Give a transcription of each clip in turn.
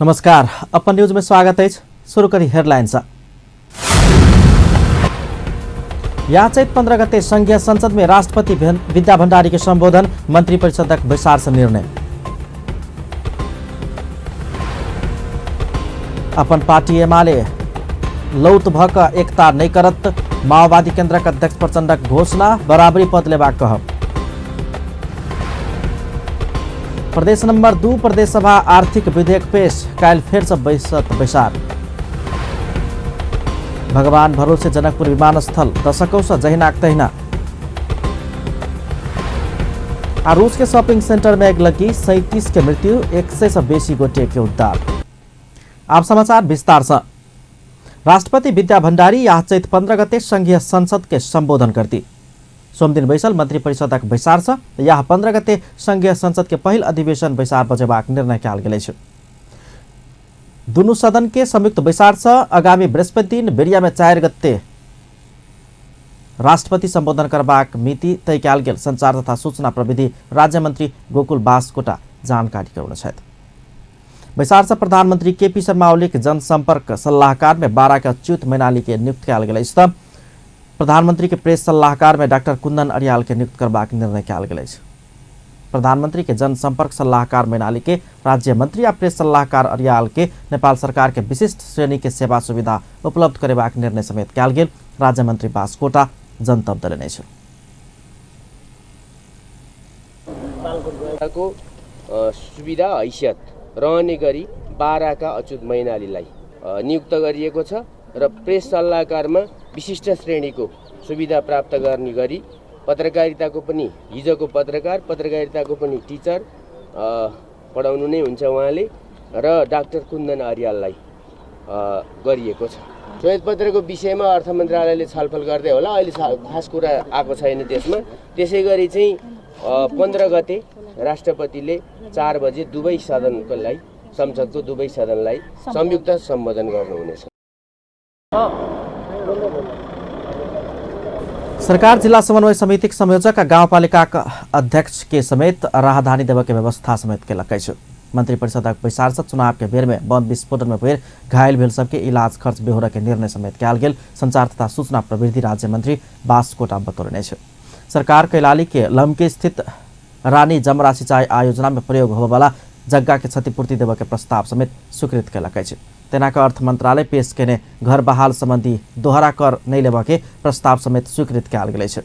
नमस्कार, अपन न्यूज में स्वागत है। शुरू करी हेडलाइन से। या चैत 15 गते संघीय संसद में राष्ट्रपति विद्या भण्डारी के संबोधन, मंत्री परिषदक बैसार से निर्णय। अपन पार्टी एमाले लौत भ क एकता नहीं करत, माओवादी केंद्रक अध्यक्ष प्रचण्डक घोषणा, बराबरी पद लेबाक कहब। प्रदेश नंबर 2 प्रदेश सभा आर्थिक विधेयक पेश, काल्हि फेर से बैसत बैसार। भगवान भरोसे जनकपुर विमानस्थल दशकों से जहिनाक तहिना। आ रूस के शॉपिंग सेंटर में अगिलगी, 37 के मृत्यु, 100 से बेसी गोटे के उद्धार। आप समाचार विस्तार से। राष्ट्रपति विद्या भण्डारी यह चैत 15 गते संघीय संसद के संबोधन करती। सोमदिन बैसल मंत्री परिषदक बैसार से यह 15 गते संघीय संसद के पहिल अधिवेशन बैसार बजेबाक निर्णय कयल गेल अछि। दुनू सदन के संयुक्त बैसार से आगामी बृहस्पति दिन बेरिया में 4 गते राष्ट्रपति संबोधन करबाक मिति तय कयल गेल संचार तथा सूचना प्रविधि राज्य मंत्री गोकुल बास्कोटा जानकारी करौने छथि। बैसार से प्रधानमंत्री केपी शर्मा ओली के जनसंपर्क सलाहकार में 12 के अच्युत मैनाली के नियुक्त कयल गेल अछि। प्रधानमंत्री के प्रेस सलाहकार में डॉक्टर कुंदन अरियाल के नियुक्त करबाक निर्णय कयल गेल अछि। प्रधानमंत्री के जनसंपर्क सलाहकार मैनाली के राज्य मंत्री आ प्रेस सलाहकार अरियाल के नेपाल सरकार के विशिष्ट श्रेणी के सेवा सुविधा उपलब्ध करेबाक निर्णय समेत कयल गेल राज्य मंत्री बास्कोटा जनतब देलनि अछि। को सुविधा हैसियत रहने गरी 12 का अच्युत मैनालीलाई नियुक्त गरिएको छ र प्रेस सल्लाहकारमा विशिष्ट श्रेणीको सुविधा प्राप्त गर्ने गरी पत्रकारिताको पनि हिजोको पत्रकार, पत्रकारिताको पनि टिचर पढाउनु नै हुन्छ उहाँले र डाक्टर कुन्दन अर्याललाई गरिएको छ। श्वेतपत्रको विषयमा अर्थ मन्त्रालयले छलफल गर्दै होला, अहिले खास कुरा आएको छैन त्यसमा। त्यसै गरी चाहिँ 15 गते राष्ट्रपतिले 4 बजे दुवै सदनको लागि, संसदको दुवै सदनलाई संयुक्त सम्बोधन गर्नुहुनेछ। सरकार जिल्ला समन्वय समितिक संयोजक आ गाउँपालिकाका अध्यक्ष के समेत राहदानी देवे के व्यवस्था समेत केलक अछि। मंत्री परिषदक बैसार से चुनाव के बेर में बम विस्फोटन में भेल घायल भेल सबके इलाज खर्च बेहोरा के निर्णय समेत कयल गेल संचार तथा सूचना प्रविधि राज्य मंत्री बास्कोटा बतौलनि अछि। सरकार कैलाली के लमके स्थित रानी जमरा सिंचाई आयोजना में प्रयोग होबयवला जग्गा के क्षतिपूर्ति देवे के प्रस्ताव समेत स्वीकृत केलक अछि। तेना के अर्थ मंत्रालय पेश केने घर बहाल संबंधी दोहरा कर नहीं लेबऽ के प्रस्ताव समेत स्वीकृत कयल गेल अछि।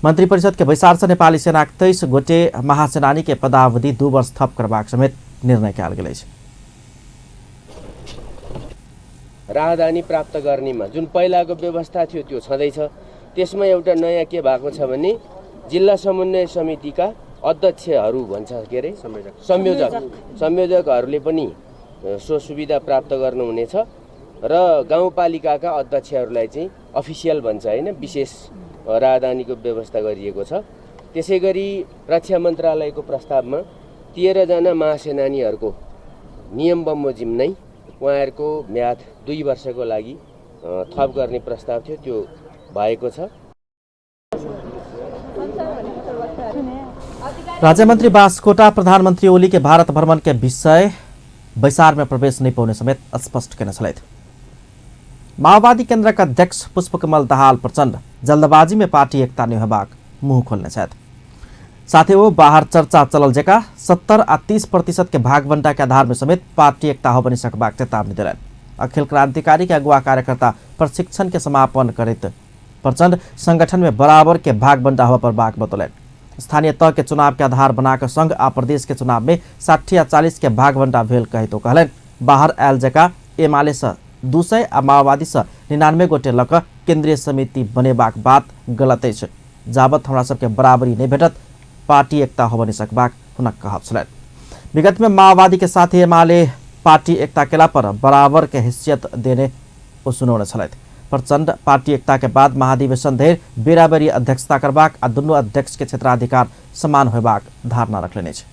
मंत्री परिषद के बैसार से नेपाली सेनाक 23 गोटे महासेनानी के पदावधि 2 वर्ष थप करबाक समेत निर्णय कयल गेल अछि। राहदानी प्राप्त गर्नेमा जुन पहिलाको व्यवस्था थियो त्यो छँदैछ। त्यसमा एउटा नयाँ के भएको छ भने जिल्ला समन्वय समितिका अध्यक्षहरू भन्छ के अरे संयोजकहरूले पनि सो सुविधा प्राप्त गर्नुहुनेछ र गाउँपालिकाका अध्यक्षहरूलाई चाहिँ अफिसियल भन्छ होइन, विशेष राहदानीको व्यवस्था गरिएको छ। त्यसै गरी रक्षा मन्त्रालयको प्रस्तावमा 13 जना महासेनानीहरूको नियम बमोजिम नै उहाँहरूको म्याद 2 वर्षको लागि थप गर्ने प्रस्ताव थियो, त्यो भएको छ। राज्यमन्त्री बास्कोटा प्रधानमन्त्री ओली के भारत भ्रमण के विषय बैसार में प्रवेश नहीं पाउने समेत स्पष्ट केने छलथि। माओवादी केन्द्रक अध्यक्ष पुष्पकमल दाहाल प्रचण्ड जल्दबाजी में पार्टी एकता नहीं होबाक मुँह खोलने छथि। साथे वो बाहर चर्चा चलल जका 70 आ 30% के भागबंटा के आधार में समेत पार्टी एकता हो बनि सकबाक चेतावनी देलनि। अखिल क्रांतिकारी के अगुवा कार्यकर्ता प्रशिक्षण के समापन करैत प्रचण्ड संगठन में बराबर के भागबंटा होबय पड़बाक बतौलनि। स्थानीय तह के चुनाव के आधार बनाकर संघ आ प्रदेश के चुनाव में 60 आ 40 के भागबंटा भेल कहतो कहलनि। बाहर आयल जका एमाले से 200 आ माओवादी से 99 गोटे लऽ कऽ केंद्रीय समिति बनेबाक बात गलत अछि। जाबत हमरा सबके बराबरी नहीं भेटत पार्टी एकता होबय नहीं सकबाक हुनक कहब छलनि। विगत में माओवादी के साथ एमाले पार्टी एकता केला पर बराबर के हैसियत देने ओ सुनौने छलथि। प्रचण्ड पार्टी एकता के बाद महाधिवेशन धरि बेराबेरी अध्यक्षता करबाक आ दुनू अध्यक्ष के क्षेत्राधिकार समान होयबाक धारणा रखलनि अछि।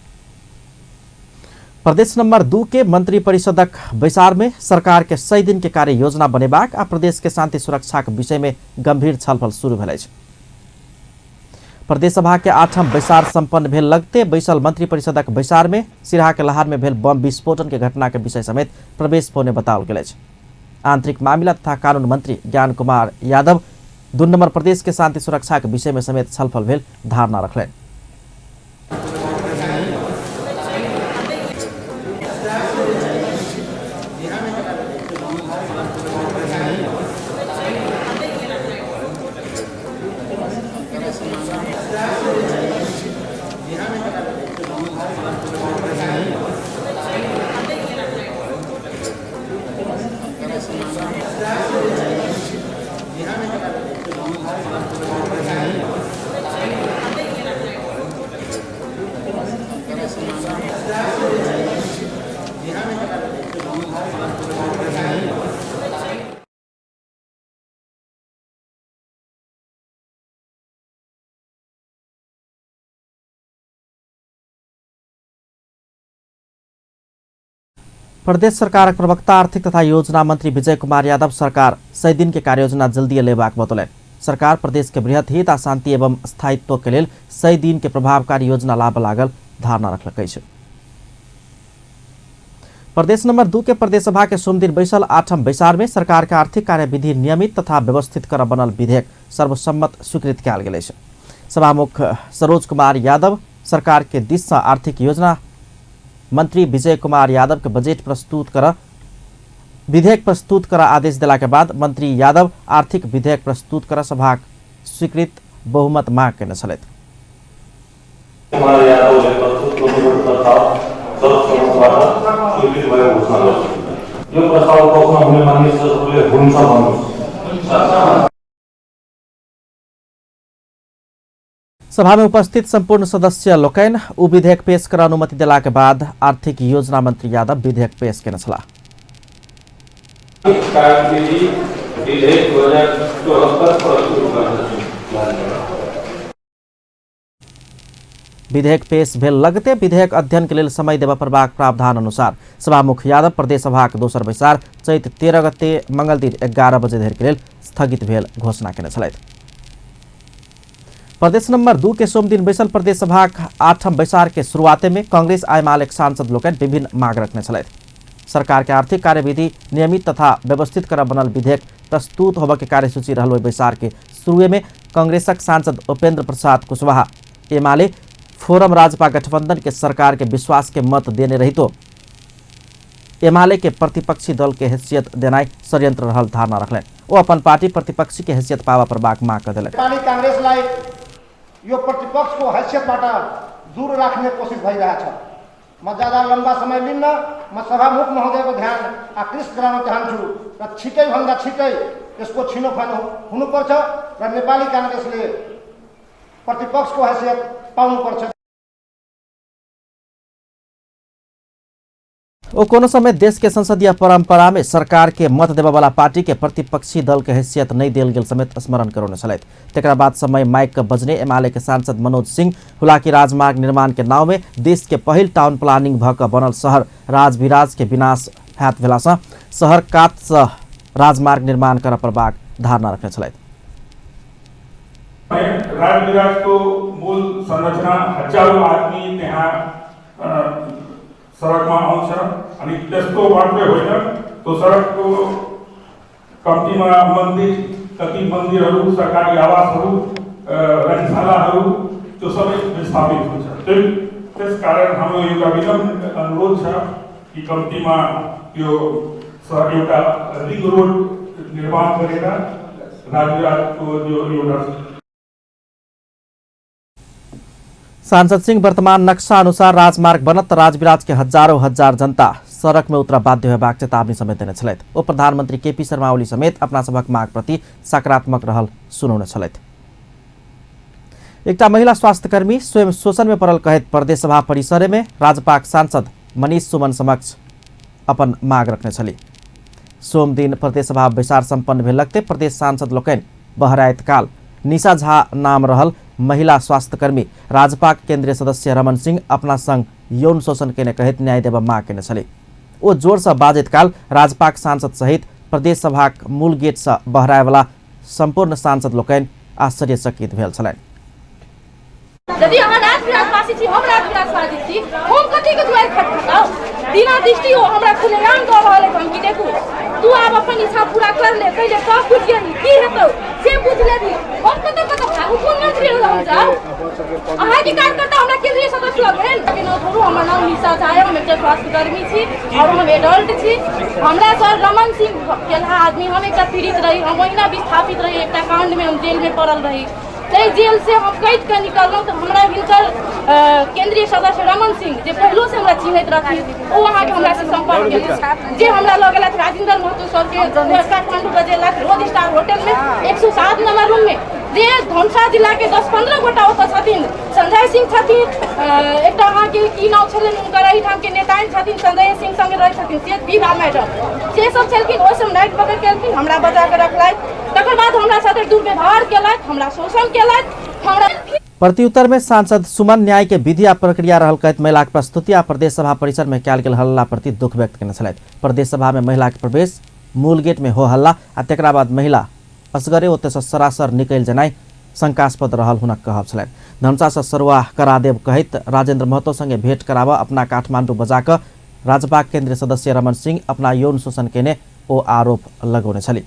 प्रदेश नंबर 2 के मंत्री परिषदक बैसार में सरकार के 100 दिन के कार्य योजना बनेबाक आ प्रदेश के शांति सुरक्षा के विषय में गंभीर छलफल शुरू भेल अछि। प्रदेशसभा के आठम बैसार सम्पन्न भेल लगते बैसल मंत्री परिषदक बैसार में सिराहा के लहार में भेल बम विस्फोटन के घटना के विषय समेत प्रवेश पौने बताओल गेल अछि। आंतरिक मामिला तथा कानून मंत्री ज्ञान कुमार यादव 2 नंबर प्रदेश के शांति सुरक्षा के विषय में समेत छलफल भेल धारणा रखलनि। प्रदेश सरकारक प्रवक्ता आर्थिक तथा योजना मंत्री विजय कुमार यादव सरकार 100 दिन के कार्ययोजना जल्दी लेबाक बतौलनि। सरकार प्रदेश के बृहत हित आ शांति एवं स्थायित्व के लेल 100 दिन के प्रभावकारी योजना लाबऽ लागल धारणा रखलक अछि। प्रदेश नंबर 2 के प्रदेशसभा के सोमदिन बैसल आठम बैसार में सरकार के आर्थिक कार्यविधि नियमित तथा व्यवस्थित कर बनल विधेयक सर्वसम्मत स्वीकृत कयल गेल अछि। सभामुख सरोज कुमार यादव सरकार के दिस सँ आर्थिक योजना मंत्री विजय कुमार यादव के बजट प्रस्तुत कर विधेयक प्रस्तुत कर आदेश दिला के बाद मंत्री यादव आर्थिक विधेयक प्रस्तुत कर सभाक स्वीकृत बहुमत माग केने छलथि। कुमार यादवले प्रस्तुत गर्नुभएको प्रस्ताव सर्वसम्मतबाट स्वीकृत भएको घोषणा गर्छु। यो प्रस्ताव पक्ष हुने मान्य सदस्यहरूले हुन्छ भन्नुहोस्। सभा में उपस्थित संपूर्ण सदस्य लोकनि उ विधेयक पेश कर अनुमति देला के बाद आर्थिक योजना मंत्री यादव विधेयक पेश केने छलाह। कार्यविधि विधेयक 2074 प्रस्तुत गर्दछु। विधेयक पेश भेल लगते विधेयक अध्ययन के लेल समय देबय पड़बाक प्रावधान अनुसार सभामुख यादव प्रदेश सभाक दोसर बैसार चैत 13 गते मंगल दिन 11 बजे धरि के लेल स्थगित भेल घोषणा केने छलथि। प्रदेश नंबर 2 के सोमदिन बैसल प्रदेश सभाक आठम बैसार के शुरुआते में कांग्रेस एमाले सांसद लोकनि विभिन्न मांग रखने छलथि। सरकार के आर्थिक कार्यविधि नियमित तथा व्यवस्थित कर बनल विधेयक प्रस्तुत होबय के कार्यसूची रहल ओहि बैसार के शुरुए में कांग्रेसक सांसद उपेंद्र प्रसाद कुशवाहा एमाले फोरम राजपा गठबंधन के सरकार के विश्वास के मत देने रहितो एमाले के प्रतिपक्षी दल के हैसियत देनाइ षड्यंत्र रहल धारणा रखलनि। ओ अपन पार्टी प्रतिपक्षी के हैसियत पाबऽ पड़बाक माग कऽ देलनि। नेपाली कांग्रेसलाई यो प्रतिपक्षको हैसियतबाट दूर राख्ने कोसिस भइरहेछ। म ज्यादा लम्बा समय लिन्न, म सभामुख महोदयको ध्यान आकृष्ट गराउन चाहन्छु र छिटैभन्दा छिटै यसको छिनोफानो हुनुपर्छ र नेपाली कांग्रेसले प्रतिपक्षको हैसियत पाउनुपर्छ। ओ कोनो समय देश के संसदीय परंपरा में सरकार के मत देवे वाला पार्टी के प्रतिपक्षी दल के हैसियत नहीं देल गेल समेत स्मरण करौने छलथि। तकरा बाद समय माइक बजने एमाले के सांसद मनोज सिंह हुलाकी राजमार्ग निर्माण के नाव में देश के पहिल टाउन प्लानिंग भ क बनल शहर राजविराज के विनाश हैत भेला सँ शहर कात सँ राजमार्ग निर्माण करऽ पड़बाक धारणा रखने छलथि। राजविराज को मूल संरचना हजारौं आदमी त्यहाँ सडकमा आउँछ अनि त्यस्तो मात्रै होइन, त्यो सडकको कम्तीमा मन्दिर, कति मन्दिरहरू, सरकारी आवासहरू, रङशालाहरू त्यो सबै विस्थापित हुन्छ। त्यसकारण हाम्रो एउटा विनम्र अनुरोध छ कि कम्तीमा यो एउटा रिङ रोड निर्माण गरेर राजविराजको यो एउटा सांसद सिंह वर्तमान नक्शा अनुसार राजमार्ग बनत राजविराज के हजारों हजार जनता सड़क में उतर बाध्य होबाक चेतावनी समेत देने छलथि। ओ प्रधानमंत्री केपी शर्मा ओली समेत अपना सभक माग प्रति सकारात्मक रहल सुनौने छलथि। एकटा महिला स्वास्थ्यकर्मी स्वयं शोषण में पड़ल कहैत प्रदेशसभा परिसर में राजपाक सांसद मनीष सुमन समक्ष अपन माग रखने छली। सोमदिन प्रदेशसभा बैसार सम्पन्न भेल लगते प्रदेश सांसद लोकनि बहराइत काल निशा झा नाम रहल महिला स्वास्थ्यकर्मी राजपाक केंद्रीय सदस्य रमन सिंह अपना संग यौन शोषण केने कहैत न्याय देबऽ माग केने छली। ओ जोरसँ बाजैत काल राजपाक सांसद सहित प्रदेश सभाक मूल गेटसँ बहरायवला सम्पूर्ण सांसद लोकनि आश्चर्यचकित भेल छलनि। यदि अहाँ राजविराजवासी छी, हम राजविराजवासी छी, हम कथीके दुआरि खटखटाउ? बिना दृष्टि ओ हमरा खुलेआम दऽ रहल अछि धमकी। देखू, तू आब अपन इच्छा पूरा कर ले, पहिले सब बुझियही की हेतौ से बुझि लेबही। हम कतऽ कतऽ भागू? कोन मंत्री लग हम जाउ? अहाँके कार्यकर्ता हमरा केंद्रीय सदस्य लग भेल के नाम छोड़ू। हमर नाम निशा झा है, हम एकटा स्वास्थ्यकर्मी छी और हम एडल्ट छी। हमरा सर रमन सिंह केलहा आदमी, हम एकटा पीड़ित रही, हम ओहिना विस्थापित रही, एकटा कांडमे हम जेलमे पड़ल रही। ताहि जेलसँ हम कटि कऽ निकललहुँ तऽ हमरा हिनकर केंद्रीय सदस्य रमन सिंह, जे पहिलोसँ हमरा चिन्हैत रहथिन, ओ अहाँके हमरासँ सम्पर्क केलथि, जे हमरा लऽ गेलथि राजेंद्र महतो सरके काठमांडू बजेलथि रोज स्टार होटलमे 107 नंबर रूममे, जे धनुषा जिलाके 10-15 गोटा ओतऽ छथिन। संजय सिंह छथिन, एकटा अहाँके की नाम छलनि हुनकर, एहिठामके नेताइन छथिन, संजय सिंह संगे रहै छथिन से विभा मैडम, से सब छलखिन। ओ सब नाइट पकड़ि के एलखिन, हमरा बजा कऽ रखलथि। तकर बाद हमरा साथे दुर्व्यवहार केलथि, हमरा शोषण केलथि, हमरा। प्रत्युत्तर में सांसद सुमन न्याय के विधि आ प्रक्रिया रहल कहैत महिला के प्रस्तुति आ प्रदेश सभा परिसर में कयल गेल हल्ला प्रति दुख व्यक्त केने छलथि। प्रदेश सभा में महिला के प्रवेश मूल गेट में हो हल्ला आ तकरा बाद महिला असगरे ओतय सँ सरासर निकलि जेनाइ शंकास्पद रहल हुनक कहब छलनि। धनुषा सँ सरुआ करा देब कहैत राजेंद्र महतो संगे भेंट कराबऽ अपना काठमांडू बजा कऽ राजपा केंद्रीय सदस्य रमन सिंह अपना यौन शोषण केने ओ आरोप लगौने छली।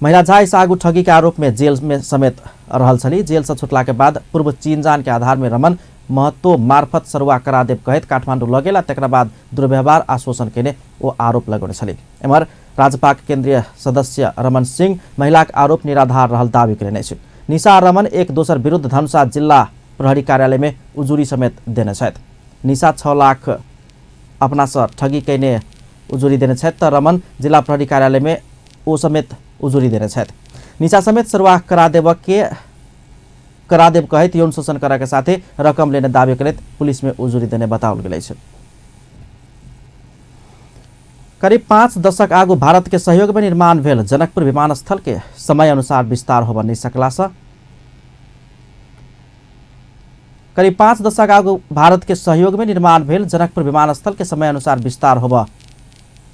महिला झा एहिसँ आगू ठगी के आरोप में जेल में समेत रहल छली। जेल सँ छुटला के बाद पूर्व चीनजान के आधार में रमन महतो मार्फत सरुआ करा देब कहैत काठमांडू लऽ गेल आ तकरा बाद दुर्व्यवहार आ शोषण केने ओ आरोप लगौने छली। एम्हर राजपाक केंद्रीय सदस्य रमन सिंह महिलाक आरोप निराधार रहल दावी केलनि अछि। निशा आ रमन एक दोसर विरुद्ध धनुषा जिला प्रहरी कार्यालय में उजुरी समेत देने छथि। निशा 6 लाख अपना सँ ठगी कयने उजुरी देने छथि तऽ रमन जिला प्रहरी कार्यालय में ओ समेत उजुरी देने छथि। निशा समेत सरुआ करा देब के करा देब कहैत यौन शोषण करऽ के साथे रकम लेने दावी करैत पुलिस में उजुरी देने बताओल गेल अछि। करीब 5 दशक आगू भारत के सहयोग में निर्माण भेल जनकपुर विमानस्थल के समय अनुसार विस्तार होबऽ नहि सकला सँ करीब 5 दशक आगू भारत के सहयोग में निर्माण भेल जनकपुर विमानस्थल के समय अनुसार विस्तार होबऽ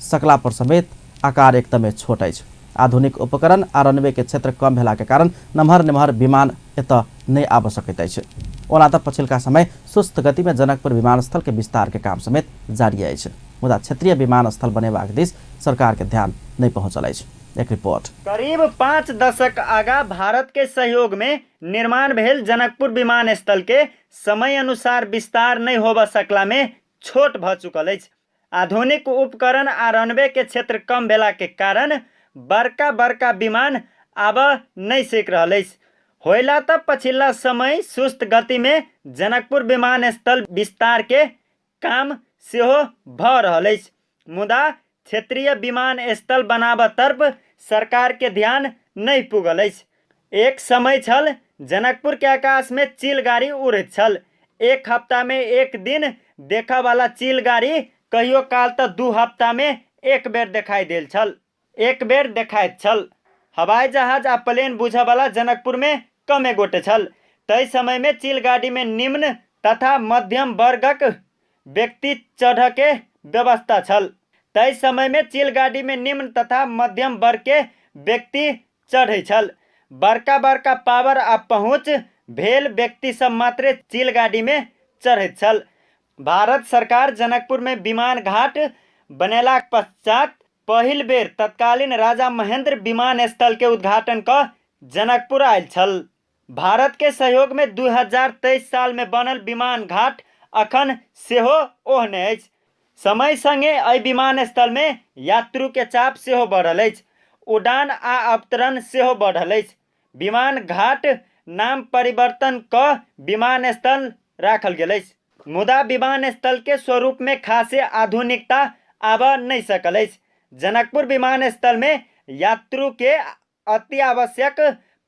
सकला पर समेत आकार एकदमै छोट अछि। आधुनिक उपकरण आ रनवे के क्षेत्र कम भेला के कारण नमहर नमहर विमान एतऽ नहि आबऽ सकैत अछि। ओना तऽ पछिलका समय सुस्त गति में जनकपुर विमानस्थल के विस्तार के काम समेत जारी अछि, मुदा क्षेत्रीय विमानस्थल बनेबाक दिस सरकार के ध्यान नहि पहुंचल अछि। एक रिपोर्ट। करीब 5 दशक आगा भारत के सहयोग में निर्माण भेल जनकपुर विमानस्थल के समय अनुसार विस्तार नहि होबऽ सकला में छोट भऽ चुकल अछि। आधुनिक उपकरण आ रनवे के क्षेत्र कम भेला के कारण बड़का बड़का विमान आबऽ नहि सकि रहल अछि। होइला तऽ पछिल्ला समय सुस्त गति में जनकपुर विमानस्थल विस्तार के काम सेहो भऽ रहल अछि, मुदा क्षेत्रीय विमानस्थल बनाबऽ तर्फ सरकार के ध्यान नहि पुगल अछि। एक समय छल जनकपुर के आकाश में चील गाड़ी उड़ैत छल। एक हफ्ता में एक दिन देखऽ वाला चील गाड़ी कहियो काल तऽ 2 हफ्ता में एक बेर देखाई देल छल। एक बेर देखाइत छल। हवाई जहाज आ प्लेन बुझऽ वाला जनकपुर में कमे गोटे छल। ताहि समय में चील गाड़ी में निम्न तथा मध्यम वर्गक व्यक्ति चढ़ऽ के व्यवस्था छल। ताहि समय में चील गाड़ी में निम्न तथा मध्यम वर्ग के व्यक्ति चढ़ै छल। बड़का बड़का पावर आ पहुँच भेल व्यक्ति सब मात्रे चील गाड़ी में चढ़ैत छल। भारत सरकार जनकपुर में विमान घाट बनेलाक पश्चात पहिल बेर तत्कालीन राजा महेंद्र विमानस्थल के उद्घाटन कऽ जनकपुर आयल छल। भारत के सहयोग में 2023 साल में बनल विमान घाट अखन सेहो ओहने अछि। समय संगे एहि विमानस्थल में यात्रु के चाप सेहो बढ़ल अछि। उड़ान आ अवतरण सेहो बढ़ल अछि। विमान घाट नाम परिवर्तन कऽ विमानस्थल राखल गेल अछि, मुदा विमानस्थल के स्वरूप में खासे आधुनिकता आबऽ नहि सकल अछि। जनकपुर विमानस्थल में यात्रु के अति आवश्यक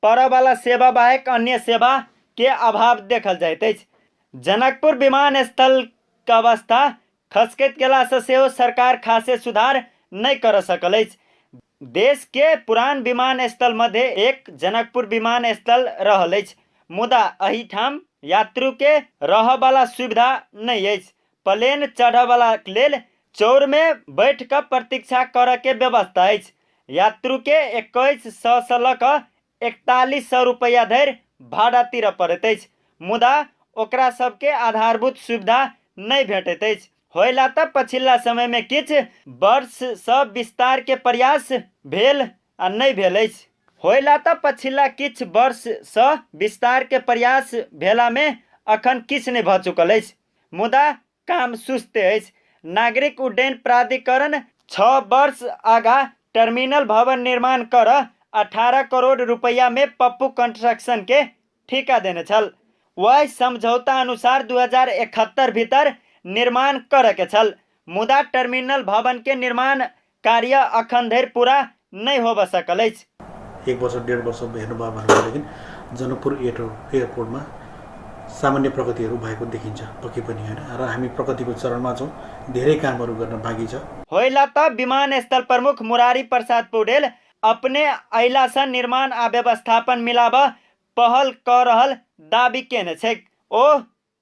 पड़ऽ वाला सेवा बाहेक अन्य सेवा के अभाव देखल जाइत अछि। जनकपुर विमानस्थल के अवस्था खसकैत गेलासँ सेहो सरकार खासे सुधार नहि करऽ सकल अछि। देश के पुरान विमानस्थल मध्य एक जनकपुर विमानस्थल रहल अछि, मुदा एहिठाम यात्रु के रहऽ वाला सुविधा नहि अछि। प्लेन चढ़ऽ वाला लेल चौर में बैठ कऽ प्रतीक्षा करऽ के व्यवस्था अछि। यात्रु के 2100 सँ लऽ कऽ 4100 रुपैआ धरि भाड़ा तीरऽ पड़ैत अछि, मुदा ओकरा सबके आधारभूत सुविधा नहि भेटैत अछि। होइला तऽ पछिल्ला समयमे किछु वर्षसँ विस्तारके प्रयास भेल आ नहि भेल अछि। होइला तऽ पछिल्ला किछु वर्षसँ विस्तारके प्रयास भेलामे अखन किछु नहि भऽ चुकल अछि। मुदा काम सुस्ते अछि। नागरिक उड्डयन प्राधिकरण 6 वर्ष आगा टर्मिनल भवन निर्माण कर 18 करोड़ रुपैयामे पप्पू कंस्ट्रक्शनके ठेका देने छल। वह समझौता अनुसार 2071 भीतर निर्माण करके छल, मुदा टर्मिनल भवन के निर्माण कार्य अखन धरि पूरा नहि होबऽ सकल अछि। 1 वर्ष 1.5 वर्ष हेर्नुभयो भनेदेखि जनकपुर एयरपोर्टमा सामान्य प्रगतिहरू भएको देखिन्छ पक्कै पनि हैन, र हामी प्रगतिको चरणमा छौँ, धेरै कामहरू गर्न बाँकी छ। होइला त विमानस्थल प्रमुख मुरारी प्रसाद पौडेल अपने अइलासँ निर्माण आ व्यवस्थापन मिलाब पहल कऽ रहल दाबी केने छैक। ओ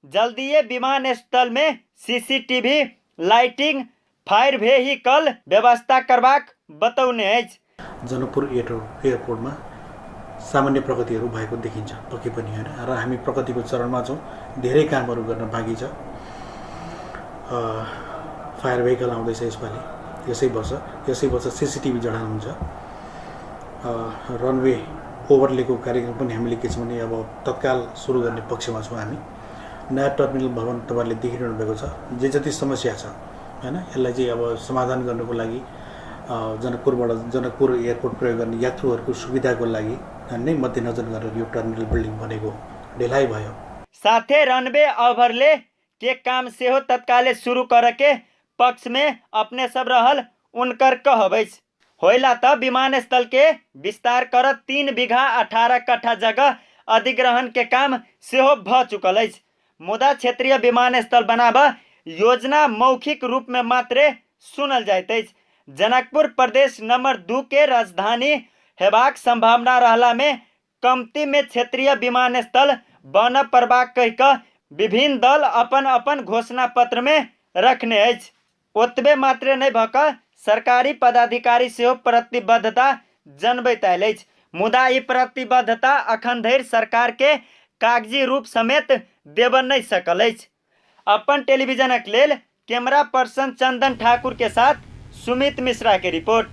जल्दिए विमानस्थलमे सीसीटीवी, लाइटिंग, फायर भेहिकल व्यवस्था करबाक बतौने अछि। जनकपुर एयरपोर्टमा सामान्य प्रगतिहरू भएको देखिन्छ पक्कै पनि हैन, र हामी प्रगतिको चरणमा छौँ, धेरै कामहरू गर्न बाँकी छ। फायर भेहिकल आउँदैछ यसपालि, यसै वर्ष सिसिटिभी जडान हुन्छ। रनवे ओभरलेको कार्यक्रम पनि हामीले के छ भने अब तत्काल सुरु गर्ने पक्षमा छौँ हामी। नयाँ टर्मिनल भवन तपाईँहरूले देखिरहनु भएको छ, जे जति समस्या छ हैन, यसलाई चाहिँ अब समाधान गर्नुको लागि जनकपुरबाट जनकपुर एयरपोर्ट प्रयोग गर्ने यात्रुहरूको सुविधाको लागि नै मध्यनजर गरेर यो टर्मिनल बिल्डिङ बनेको ढिलाइ भयो। साथै रनवे ओभरले के काम सेहो तत्काले सुरु करके पक्षमे अपने सब रहल उनकर कहब अछि। होइला त विमानस्थल के विस्तार कर 3 बीघा 18 कट्ठा जगह अधिग्रहण के काम सेहो भ चुकल अछि, मुदा क्षेत्रीय विमानस्थल बनाब योजना मौखिक रूप में मात्रे सुनल जाइत अछि। जनकपुर प्रदेश नंबर 2 के राजधानी हेबाक संभावना रहला में कमती में क्षेत्रीय विमानस्थल बन पड़बाक कहि कऽ विभिन्न दल अपन अपन घोषणा पत्र में रखने अछि। ओतबे मात्रे नहि भऽ कऽ सरकारी पदाधिकारी सेहो प्रतिबद्धता जनबैत आयल अछि, मुदा ई प्रतिबद्धता अखन धरि सरकार के कागजी रूप समेत देबऽ नहि सकल अछि। अपन टेलीविजनक लेल कैमरा पर्सन चंदन ठाकुर के साथ सुमित मिश्रा के रिपोर्ट।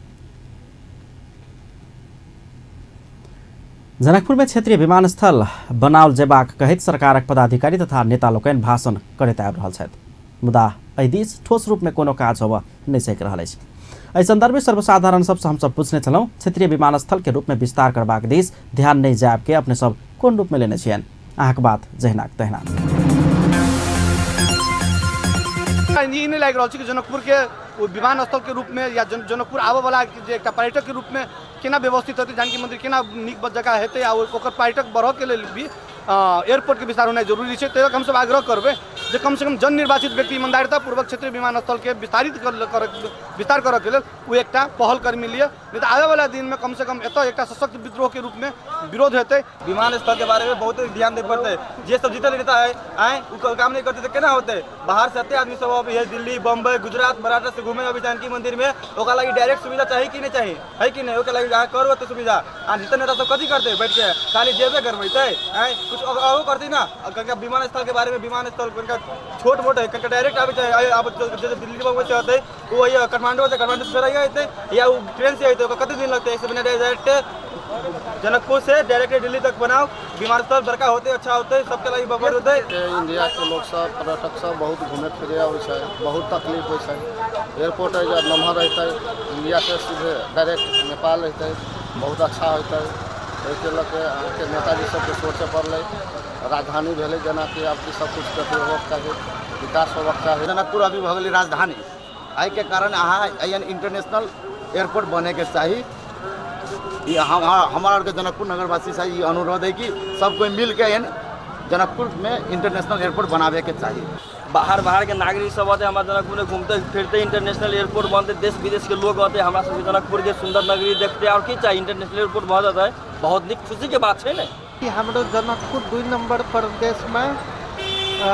जनकपुर में क्षेत्रीय विमानस्थल बनाओल जेबाक कहैत सरकारक पदाधिकारी तथा नेता लोकनि भाषण करैत आबि रहल छथि, मुदा एहि दिस ठोस रूप में कोनो काज होबऽ नहि सकि रहल अछि। एहि संदर्भ में सर्वसाधारण सबसँ हमसब पूछने छलहुँ, क्षेत्रीय विमानस्थल के रूप में विस्तार करबाक दिस ध्यान नहि जायब के अपने सब कोन रूप में लेने छियनि? अहाँके बात जहिनाक तहिना। ई नहि लागि रहल छै कि जनकपुरके विमानस्थलके रूपमे या जनकपुर आबयवला जे एकटा पर्यटकके रूपमे केना व्यवस्थित हेतै, जानकी मन्दिर केना नीक जगह हेतै आ ओकर पर्यटक बढ़यके लेल भी एयरपोर्टके विस्तार होनाइ जरूरी छै। ताहि लऽ कऽ हमसब आग्रह करबै जे कमसँ कम जननिर्वाचित व्यक्ति ईमानदारितापूर्वक क्षेत्रीय विमानस्थलके विस्तारित विस्तार करऽके लेल ओ एकटा पहल कर्मी लिअ, नहि तऽ आबयवला दिनमे कमसँ कम एतऽ एकटा सशक्त विद्रोहके रूपमे विरोध हेतै। विमानस्थल के बारे में बहुत ध्यान दे पड़तै, जे सब जीतल नेता है आए उ काम नहीं करते तो केना होते। बाहर से एते आदमी सब अबै है, दिल्ली, बम्बई, गुजरात, मराठा से घूमे अबै जानकी मंदिर में, ओकरा लागी डायरेक्ट सुविधा चाही कि नहीं चाही, है कि नहीं? ओकरा लागी अहाँ करू एते सुविधा। आ जीतल नेता सब कथी करते बैठ के, खाली जेबे करबैते आए, कुछ और करते ना। कनिका विमानस्थल के बारे में, विमानस्थल कनिका छोट मोट है, कनिका डायरेक्ट आबै चाही। आब जे दिल्ली बम्बई से अतै वो काठमांडू से, काठमांडू से फेर अयतै या वो ट्रेन से अयतै, ओकरा कते दिन लगतै? ऐसे बिना डायरेक्ट जनकपुर से डायरेक्ट दिल्ली तक बनाओ विमानस्थल, बड़का होते, अच्छा होते, सबके लागी बबर होते। इंडिया के लोग सब पर्यटक सब बहुत घूमे फिरे आबै छै, बहुत तकलीफ होइ छै। एयरपोर्ट है जब नमहर रहतै, इंडिया से सीधे डायरेक्ट नेपाल रहतै, बहुत अच्छा होतै। एहिके लऽ के अहाँके नेताजी सबके सोचऽ पड़लै। राजधानी भेलै जेनाकि आब सबकिछु अथी होबक चाही, विकास होबक चाही। जनकपुर अभी भऽ गेलै राजधानी, एहिके कारण अहाँ एहन इंटरनेशनल एयरपोर्ट बनैके चाही। ई हमारा आरके जनकपुर नगरवासी से ई अनुरोध है कि सब कोई मिल के एहन जनकपुर में इंटरनेशनल एयरपोर्ट बनावे के चाही। बाहर बाहर के नागरिक सब आते हमारे जनकपुर में घूमते फिरते, इंटरनेशनल एयरपोर्ट बनते, देश विदेश के लोग आते हमारा सब जनकपुर के सुंदर नगरी देखते, और की चाहिए? इंटरनेशनल एयरपोर्ट भऽ जाता है, बहुत नीक खुशी के बात है ने। हमरो जनकपुर 2 नंबर प्रदेश में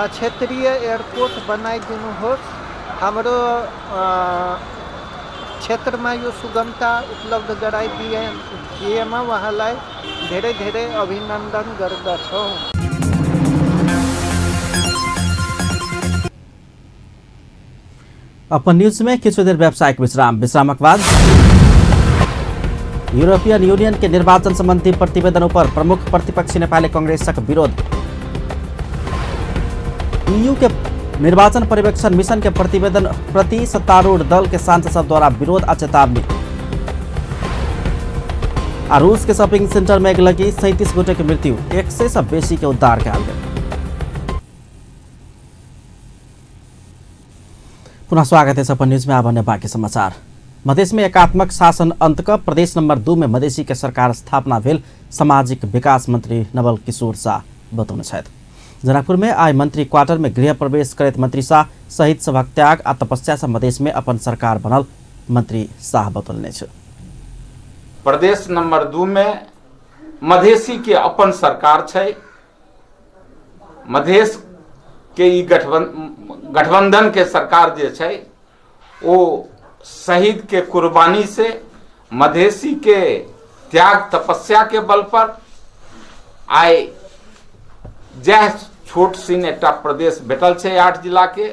क्षेत्रीय एयरपोर्ट बनाई दिनुहोस्। हाम्रो क्षेत्रमा यो सुगमता उपलब्ध गराइदिएमा उहाँलाई धेरै धेरै अभिनन्दन गर्दछौँ। अपन न्यूज में किछु देर व्यावसायिक विश्राम, विश्रामक बाद यूरोपियन यूनियन के निर्वाचन संबंधी प्रतिवेदन पर प्रमुख प्रतिपक्षी नेपाली कांग्रेसक विरोध। ईयू के निर्वाचन पर्यवेक्षण मिशन के प्रतिवेदन प्रति सत्तारूढ़ दल के सांसद सब द्वारा विरोध आ चेतावनी। आ रूस के शॉपिंग सेंटर में लगी 37 गोटे के मृत्यु, 100 से बेसी के उद्धार कयल गेल। पुनः स्वागत है अपन न्यूज में। आब अन्य बाकी समाचार। मधेश में एकात्मक शासन अंत क प्रदेश नंबर 2 में मधेसी के सरकार स्थापना भेल सामाजिक विकास मंत्री नवल किशोर शाह बतौने छथि। जनकपुर में आइ मंत्री क्वार्टर में गृह प्रवेश करैत मंत्री शाह शहीद सभक त्याग आ तपस्या से मधेश में अपन सरकार बनल मंत्री शाह बतौने छथि। प्रदेश नंबर 2 में मधेसी के अपन सरकार छै। मधेश के ई गठबंधन के सरकार जे छै ओ शहीद के कुर्बानी से मधेसी के त्याग तपस्या के बल पर आइ जह छोट सिन एकटा प्रदेश भेटल छै 8 जिला के,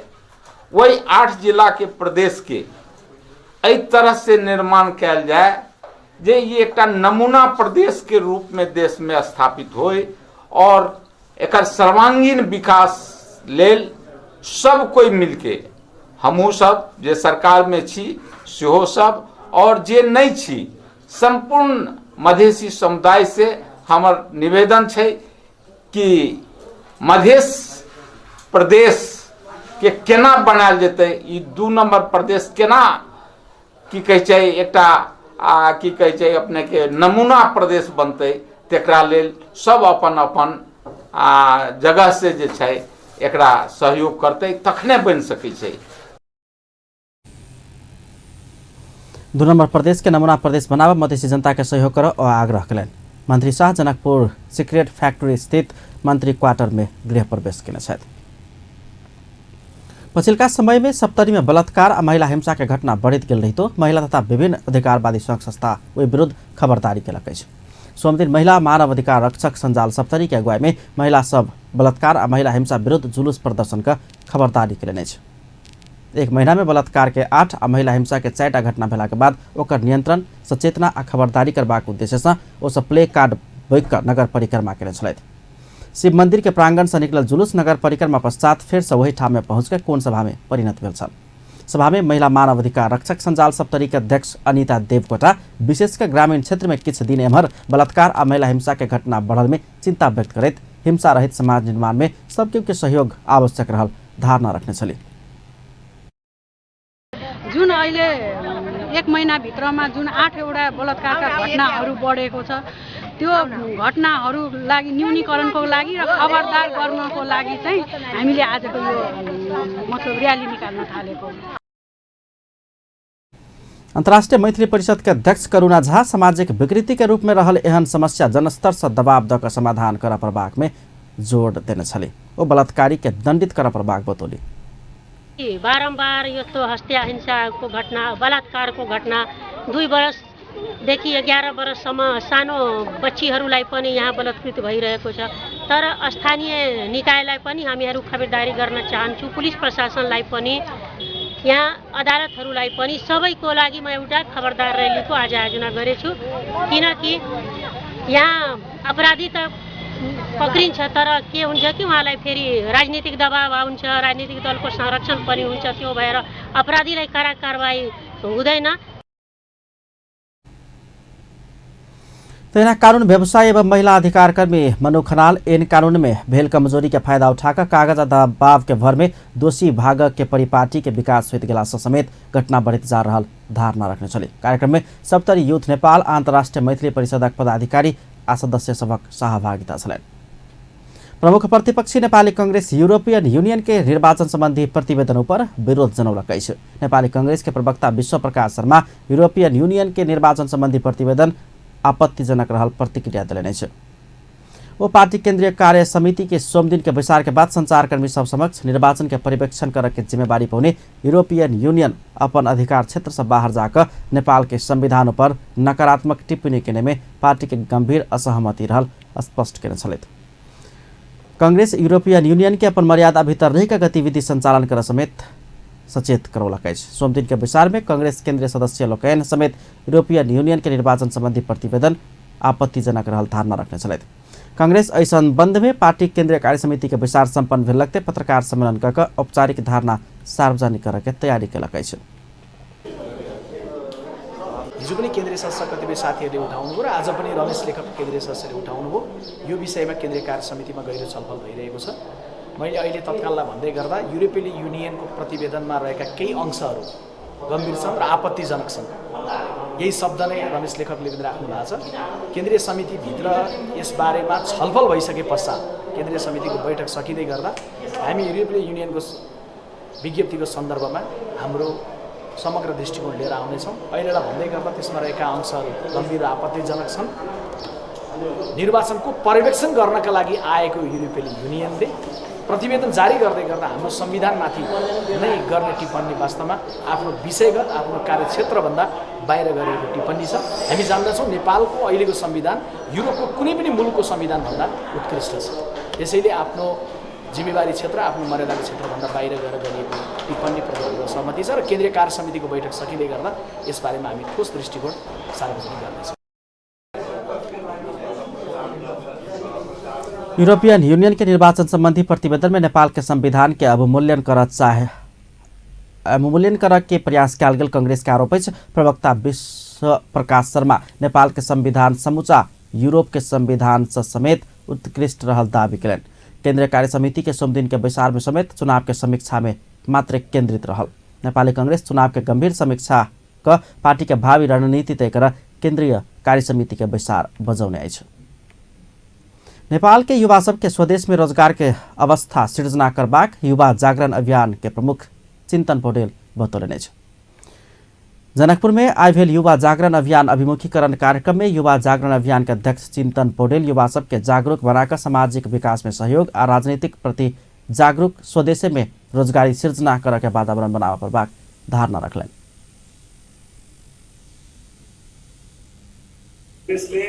वही 8 जिला के प्रदेश के एहि तरह से निर्माण कयल जाय जे ये एकटा नमूना प्रदेश के रूप में देश में स्थापित होय और एकर सर्वांगीण विकास लेल सब कोई मिलके, हमहूँ सब जे सरकार में छी सेहो सब और जे नहीं छी संपूर्ण मधेसी समुदाय से हमर निवेदन छै कि मधेश प्रदेश के केना बनायल जेतै, ई 2 नंबर प्रदेश केना की कहै छै एकटा आ की कहै छै अपने के नमूना प्रदेश बनतै, तेकरा लेल सब अपन अपन आ जगह से जे छै एकरा सहयोग करतै तखने बनि सकै छै। 2 नंबर प्रदेश के नमूना प्रदेश बनाबऽ मधेसी जनता के सहयोग करऽ और आग्रह कयलनि। मंत्री शाह जनकपुर सिगरेट फैक्ट्री स्थित मंत्री क्वार्टर में गृह प्रवेश केने छथि। पछिलका समय में सप्तरी में बलात्कार आ महिला हिंसा के घटना बढ़ित गेल रहितो महिला तथा विभिन्न अधिकारवादी संघ संस्था ओहि विरुद्ध खबरदारी केलक अछि। सोमदिन महिला मानव अधिकार रक्षक संजाल सप्तरी के अगुवाई में महिला सब बलात्कार आ महिला हिंसा विरुद्ध जुलूस प्रदर्शन का खबरदारी केलनि अछि। एक महीना में बलात्कार के 8 आ महिला हिंसा के 4 घटना भेला के बाद ओकर नियंत्रण, सचेतना आ खबरदारी करबाक उद्देश्य से ओ सब प्ले कार्ड बोकि कऽ नगर परिक्रमा केने छलथि। शिव मंदिर के प्रांगण से निकलल जुलूस नगर परिक्रमा पश्चात फेर से वही ठाम में पहुँच के कोण सभा में परिणत भेल छल। सभा में महिला मानव अधिकार रक्षक संजाल सप्तरी के अध्यक्ष अनिता देवकोटा विशेषकर ग्रामीण क्षेत्र में किछु दिन एम्हर बलात्कार आ महिला हिंसा के घटना बढ़ल में चिंता व्यक्त करैत हिंसा रहित समाज निर्माण में सबके के सहयोग आवश्यक रहल धारणा रखने छली। जुन अहिले एक महिनाभित्रमा जुन 8 वटा बलात्कारका घटनाहरू बढेको छ त्यो घटनाहरू लागि न्यूनीकरणको लागि र खबरदार गर्नको लागि चाहिँ हामीले आजको यो मतलब र्याली निकाल्न थालेको। अंतर्राष्ट्रीय मैत्री परिषद के अध्यक्ष करुणा झा सामाजिक विकृति के रूप में रहल एहन समस्या जनस्तर से दबाव दऽ कऽ समाधान करऽ पड़बाक में जोड़ देने छली। ओ बलात्कारी के दंडित करऽ पड़बाक बतौली। बारम्बार यस्तो हत्या हिंसाको घटना, बलात्कारको घटना 2 वर्षदेखि 11 वर्षसम्म सानो बच्चीहरूलाई पनि यहाँ बलात्कृत भइरहेको छ। तर स्थानीय निकायलाई पनि हामीहरू खबरदारी गर्न चाहन्छौँ, पुलिस प्रशासनलाई पनि, यहाँ अदालतहरूलाई पनि, सबैको लागि म एउटा खबरदार रैलीको आज आयोजना गरेछु। किनकि यहाँ अपराधी त पक्रिन्छ तर के हुन्छ कि उहाँलाई फेरि राजनीतिक दबाब आउँछ, राजनीतिक दलको संरक्षण पनि हुन्छ, त्यो भएर अपराधीलाई कडा कारबाही हुँदैन। तहिना कानून व्यवसाय एवं महिला अधिकार कर्मी मनु खनाल एन कानून में भेल कमजोरी के फायदा उठाकर कागज आ दबाव के भर में दोषी भाग के परिपाटी के विकास होइत गेला समेत घटना बढ़ित जा रहल धारणा रखने छली। कार्यक्रम में सप्तरी यूथ नेपाल अंतर्राष्ट्रीय मैथिली परिषदक पदाधिकारी आ सदस्य सभक सहभागिता छलनि। प्रमुख प्रतिपक्षी नेपाली कांग्रेस यूरोपियन यूनियन के निर्वाचन संबंधी प्रतिवेदन पर विरोध जनौलक अछि। नेपाली कांग्रेस के प्रवक्ता विश्व प्रकाश शर्मा यूरोपियन यूनियन के निर्वाचन संबंधी प्रतिवेदन आपत्तिजनक रहल प्रतिक्रिया देलनि अछि। ओ पार्टी केंद्रीय कार्य समिति के सोमदिन के बैसार के बाद संचारकर्मी सब समक्ष निर्वाचन के पर्यवेक्षण करके के जिम्मेवारी पौने यूरोपियन यूनियन अपन अधिकार क्षेत्र से बाहर जाकर नेपाल के संविधान पर नकारात्मक टिप्पणी केने में पार्टी के गंभीर असहमति रहल स्पष्ट केने छलथि। कांग्रेस यूरोपियन यूनियन के अपन मर्यादा भीतर रहिक गतिविधि संचालन कर समेत सचेत करौलक अछि। सोमदिन के बैसार में कांग्रेस केंद्रीय सदस्य लोकनि समेत यूरोपियन यूनियन के निर्वाचन संबंधी प्रतिवेदन आपत्तिजनक रहल धारणा रखने छलथि। कांग्रेस एहि संबंध में पार्टी केंद्रीय कार्य समिति के बैसार संपन्न भेल लगते पत्रकार सम्मेलन कऽ कऽ औपचारिक धारणा सार्वजनिक करऽ के तैयारी केलक अछि। हिजो पनि केन्द्रीय सदस्य कतिपय साथीहरूले उठाउनुभयो र आज पनि रमेश लेखक केन्द्रीय सदस्यले उठाउनुभयो। यो विषयमा केन्द्रीय कार्य समितिमा गहिरो छलफल भइरहेको छ। मैले अहिले तत्काललाई भन्दै गर्दा युरोपेली युनियनको प्रतिवेदनमा रहेका केही अंशहरू गम्भीर छन् र आपत्तिजनक छन्। यही शब्द नै रमेश लेखकले पनि राख्नु भएको छ। केन्द्रीय समितिभित्र यसबारेमा छलफल भइसके पश्चात केन्द्रीय समितिको बैठक सकिँदै गर्दा हामी युरोपेली युनियनको विज्ञप्तिको सन्दर्भमा हाम्रो समग्र दृष्टिकोण लिएर आउनेछौँ। अहिलेलाई भन्दै गर्दा त्यसमा रहेका अंशहरू गम्भीर र आपत्तिजनक छन्। निर्वाचनको पर्यवेक्षण गर्नका लागि आएको युरोपेली युनियनले प्रतिवेदन जारी गर्दै गर्दा हाम्रो संविधानमाथि नै गर्ने टिप्पणी वास्तवमा आफ्नो विषयगत आफ्नो कार्यक्षेत्रभन्दा बाहिर गरिएको टिप्पणी छ। हामी जान्दछौँ नेपालको अहिलेको संविधान युरोपको कुनै पनि मुलुकको संविधानभन्दा उत्कृष्ट छ। त्यसैले आफ्नो जिम्मेवारी क्षेत्र आफ्नो मर्यादाको क्षेत्रभन्दा बाहिर गएर गरिएको टिप्पणीप्रति हाम्रो सहमति छ र केन्द्रीय कार्य समितिको बैठक सकिँदै गर्दा यसबारेमा हामी ठोस दृष्टिकोण सार्वजनिक गर्नेछौँ। यूरोपियन यूनियन के निर्वाचन संबंधी प्रतिवेदन में नेपाल के संविधान के अवमूल्यन कर के प्रयास कयल गेल कांग्रेस के आरोप अछि। प्रवक्ता विश्व प्रकाश शर्मा नेपाल के संविधान समूचा यूरोप के संविधान से समेत उत्कृष्ट रहल दावी कयलनि। केंद्रीय कार्य समिति के सोमदिन के बैसार में समेत चुनाव के समीक्षा में मात्र केंद्रित रहल। नेपाली कांग्रेस चुनाव के गंभीर समीक्षा क पार्टी के भावी रणनीति तय कर केंद्रीय कार्य समिति के बैसार बजौने अछि। नेपाल के युवा सबके स्वदेश में रोजगार के अवस्था सृजना करबाक युवा जागरण अभियान के प्रमुख चिंतन पौडेल बतौलनि अछि। जनकपुर में आइ भेल युवा जागरण अभियान अभिमुखीकरण कार्यक्रम में युवा जागरण अभियान के अध्यक्ष चिंतन पौडेल युवा सबके जागरूक बनाकर सामाजिक विकास में सहयोग आ राजनीतिक प्रति जागरूक स्वदेशे में रोजगारी सृजना करऽ के वातावरण बनाबऽ पड़बाक धारणा रखलनि। त्यसले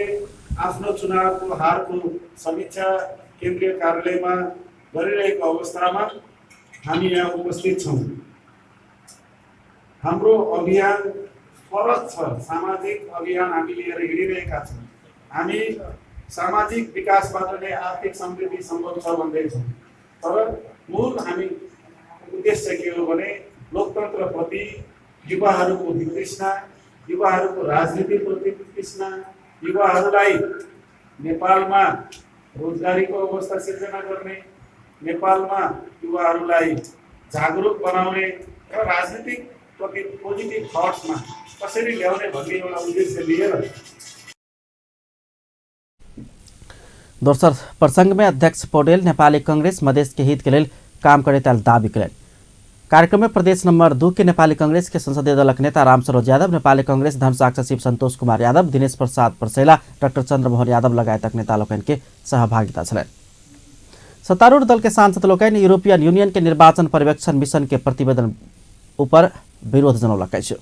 आफ्नो चुनावको हारको समीक्षा केन्द्रीय कार्यालयमा गरिरहेको अवस्थामा हामी यहाँ उपस्थित छौँ। हाम्रो अभियान फरक छ, सामाजिक अभियान हामी लिएर हिँडिरहेका छौँ। हामी सामाजिक विकासबाट नै आर्थिक समृद्धि सम्भव छ भन्दैछौँ, तर मूल हामी उद्देश्य के हो भने लोकतन्त्रप्रति युवाहरूको वितृष्णा, युवाहरूको राजनीतिप्रति वितृष्णा, युवाहरूलाई नेपालमा रोजगारीको अवस्था सिर्जना गर्ने, नेपालमा युवाहरूलाई जागरुक बनाउने र राजनीतिक प्रति पोजिटिभ थट्समा कसरी ल्याउने भन्ने एउटा उद्देश्य लिएर। दोसर प्रसंग में अध्यक्ष पौडेल नेपाली कांग्रेस मधेश के हित के लेल काम करैत आयल दावी कयलनि। कार्यक्रम में प्रदेश नंबर 2 के नेपाली कांग्रेस के संसदीय दलक नेता रामसरोज यादव, नेपाली कांग्रेस धनुषाक सचिव संतोष कुमार यादव, दिनेश प्रसाद परसैला, डॉक्टर चंद्रमोहन यादव लगायतक नेता लोकनि के सहभागिता छलनि। सत्तारूढ़ दल के सांसद लोकनि यूरोपियन यूनियन के निर्वाचन पर्यवेक्षण मिशन के प्रतिवेदन ऊपर विरोध जनौलक अछि।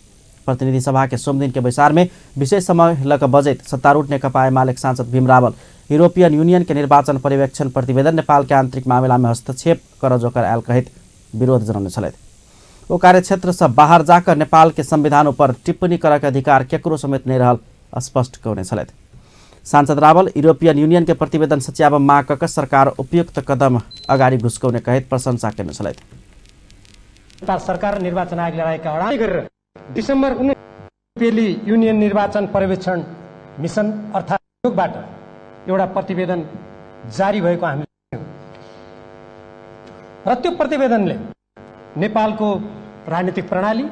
प्रतिनिधि सभा के सोमदिन के बैसार में विशेष समय लऽ कऽ बजैत सत्तारूढ़ नेकपा एमाले सांसद भीम रावल यूरोपियन यूनियन के निर्वाचन पर्यवेक्षण प्रतिवेदन नेपाल के आंतरिक मामिला में हस्तक्षेप करऽ जोकर आयल कहैत विरोध जनौने छलथि। ओ कार्यक्षेत्र से बाहर जाकर नेपाल के संविधान ऊपर टिप्पणी करऽ के अधिकार केकरो समेत नहीं रहल स्पष्ट कयने छलथि। सांसद रावल यूरोपियन यूनियन के प्रतिवेदन सच्याब माग कऽ सरकार उपयुक्त कदम अगाडि घुसकौने कहैत प्रशंसा कयने छलथि। सरकार निर्वाचन आयोगले राखेका अडान गरेर डिसेम्बर 19 युरोपेली युनियन निर्वाचन पर्यवेक्षण मिसन अर्थात् आयोगबाट एउटा प्रतिवेदन जारी भएको हामीले र त्यो प्रतिवेदनले नेपालको राजनीतिक प्रणाली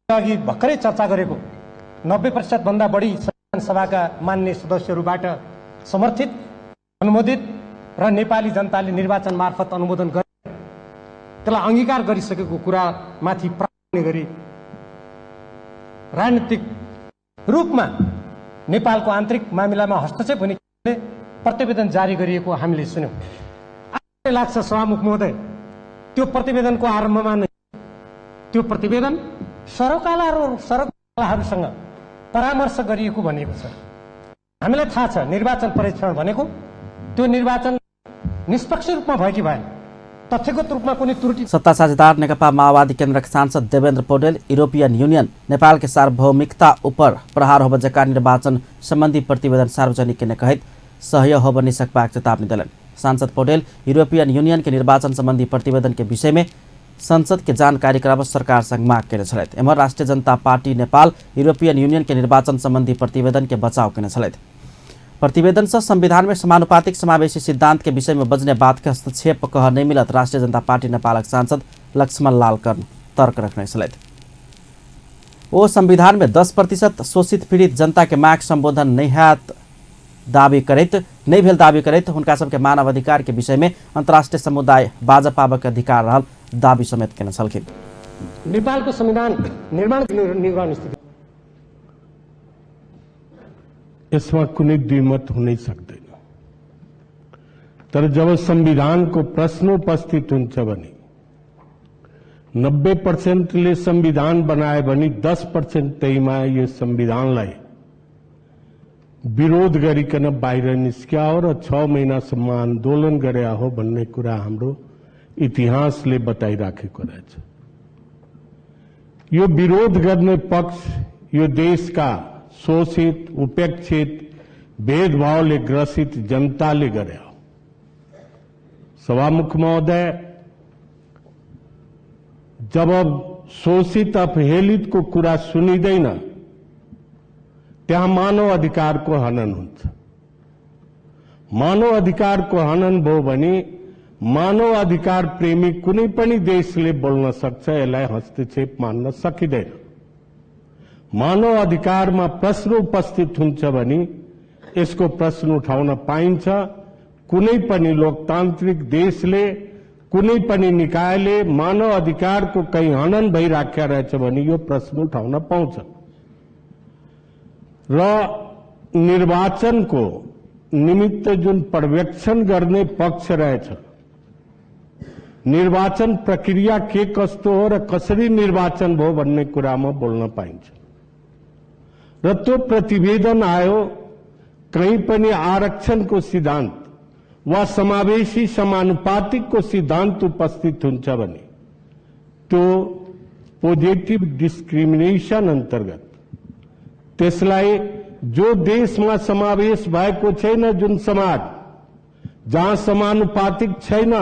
अघि भर्खरै चर्चा गरेको 90% भन्दा बढी संविधान सभाका मान्य सदस्यहरूबाट समर्थित, अनुमोदित र नेपाली जनताले निर्वाचन मार्फत अनुमोदन गरे त्यसलाई अङ्गीकार गरिसकेको कुरामाथि प्राप्त गरी राजनीतिक रूपमा नेपालको आन्तरिक मामिलामा हस्तक्षेप हुने प्रतिवेदन जारी गरिएको हामीले सुन्यौँ। लाग्छ सभामुख महोदय, त्यो प्रतिवेदनको आरम्भमा नै त्यो प्रतिवेदन सरकारहरूसँग परामर्श गरिएको भनिएको छ। हामीलाई थाहा छ निर्वाचन परीक्षण भनेको त्यो निर्वाचन निष्पक्ष रूपमा भयो कि भएन, तथ्यगत रूपमा कुनै त्रुटि। सत्ता साझेदार नेकपा माओवादी केन्द्रक सांसद देवेन्द्र पौडेल यूरोपियन यूनियन नेपाल के सार्वभौमिकता ऊपर प्रहार होब जका निर्वाचन सम्बन्धी प्रतिवेदन सार्वजनिक केने कहैत सहयोग होब नहि सकबाक चेतावनी देलनि। सांसद पौडेल यूरोपियन यूनियन के निर्वाचन सम्बन्धी प्रतिवेदन के विषय में संसद के जानकारी कराब सरकार संग माग केने छलथि। एम्हर राष्ट्रिय जनता पार्टी नेपाल यूरोपियन यूनियन के निर्वाचन सम्बन्धी प्रतिवेदन के बचाव केने छलथि। प्रतिवेदन से संविधान में समानुपातिक समावेशी सिद्धांत के विषय में बजने बात के हस्तक्षेप कह नहीं मिलत राष्ट्रिय जनता पार्टी नेपालक सांसद लक्ष्मण लाल कर्ण तर्क रखने छलथि। ओ संविधान में 10% शोषित पीड़ित जनता के माग संबोधन नहीं हैत दावी करैत नहीं भेल दावी करैत हुनका सबके मानव अधिकार के विषय में अंतर्राष्ट्रीय समुदाय बाज पाबक अधिकार रहल दावी समेत केने छलखिन। नेपालको संविधान निर्माण निर्माण स्थिति यसमा कुनै द्विमत हुनै सक्दैन। तर जब संविधानको प्रश्न उपस्थित हुन्छ भने 90% ले संविधान बनायो भने 10% त्यहीमा यो संविधानलाई विरोध गरिकन बाहिर निस्क्या हो र 6 महिनासम्म आन्दोलन गरे हो भन्ने कुरा हाम्रो इतिहासले बताइराखेको रहेछ। यो विरोध गर्ने पक्ष यो देशका शोषित, उपेक्षित, भेदभावले ग्रसित जनताले गरे हो। सभामुख महोदय, जब शोषित अपहेलितको कुरा सुनिँदैन त्यहाँ मानव अधिकारको हनन हुन्छ। मानव अधिकारको हनन भयो भने मानव अधिकार प्रेमी कुनै पनि देशले बोल्न सक्छ, यसलाई हस्तक्षेप मान्न सकिँदैन। मानव अधिकारमा प्रश्न उपस्थित हुन्छ भने यसको प्रश्न उठाउन पाइन्छ। कुनै पनि लोकतान्त्रिक देशले, कुनै पनि निकायले मानव अधिकारको कहीँ हनन भइराख्या रहेछ भने यो प्रश्न उठाउन पाउँछ। र निर्वाचनको निमित्त जुन पर्यवेक्षण गर्ने पक्ष रहेछ, निर्वाचन प्रक्रिया के कस्तो हो र कसरी निर्वाचन भयो भन्ने कुरामा बोल्न पाइन्छ। र त्यो प्रतिवेदन आयो, कहीँ पनि आरक्षणको सिद्धान्त वा समावेशी समानुपातिकको सिद्धान्त उपस्थित हुन्छ भने त्यो पोजिटिभ डिस्क्रिमिनेसन अन्तर्गत त्यसलाई जो देशमा समावेश भएको छैन, जुन समाज जहाँ समानुपातिक छैन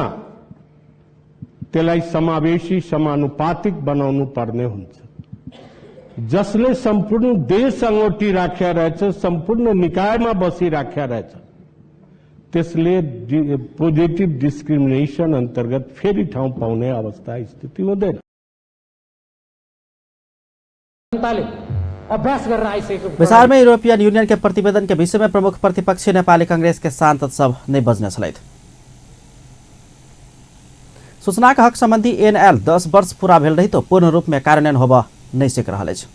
त्यसलाई समावेशी समानुपातिक बनाउनु पर्ने हुन्छ। जसले सम्पूर्ण देश अंगोटी राख्या रहेछ, सम्पूर्ण निकायमा बसिराख्या रहेछ, त्यसले पोजिटिभ डिस्क्रिमिनेसन अन्तर्गत फेरि ठाउँ पाउने अवस्था स्थिति हुँदैन। जनताले अभ्यास गरेर आइसकेको बैसार में यूरोपियन यूनियन के प्रतिवेदन के विषय में प्रमुख प्रतिपक्षी नेपाली कांग्रेस के सांसद सब नहीं बजने छलथि। सूचना के हक संबंधी एनएल 10 वर्ष पूरा भेल रही तो पूर्ण रूप में कार्यान्वयन होब नहीं सक रहल अछि।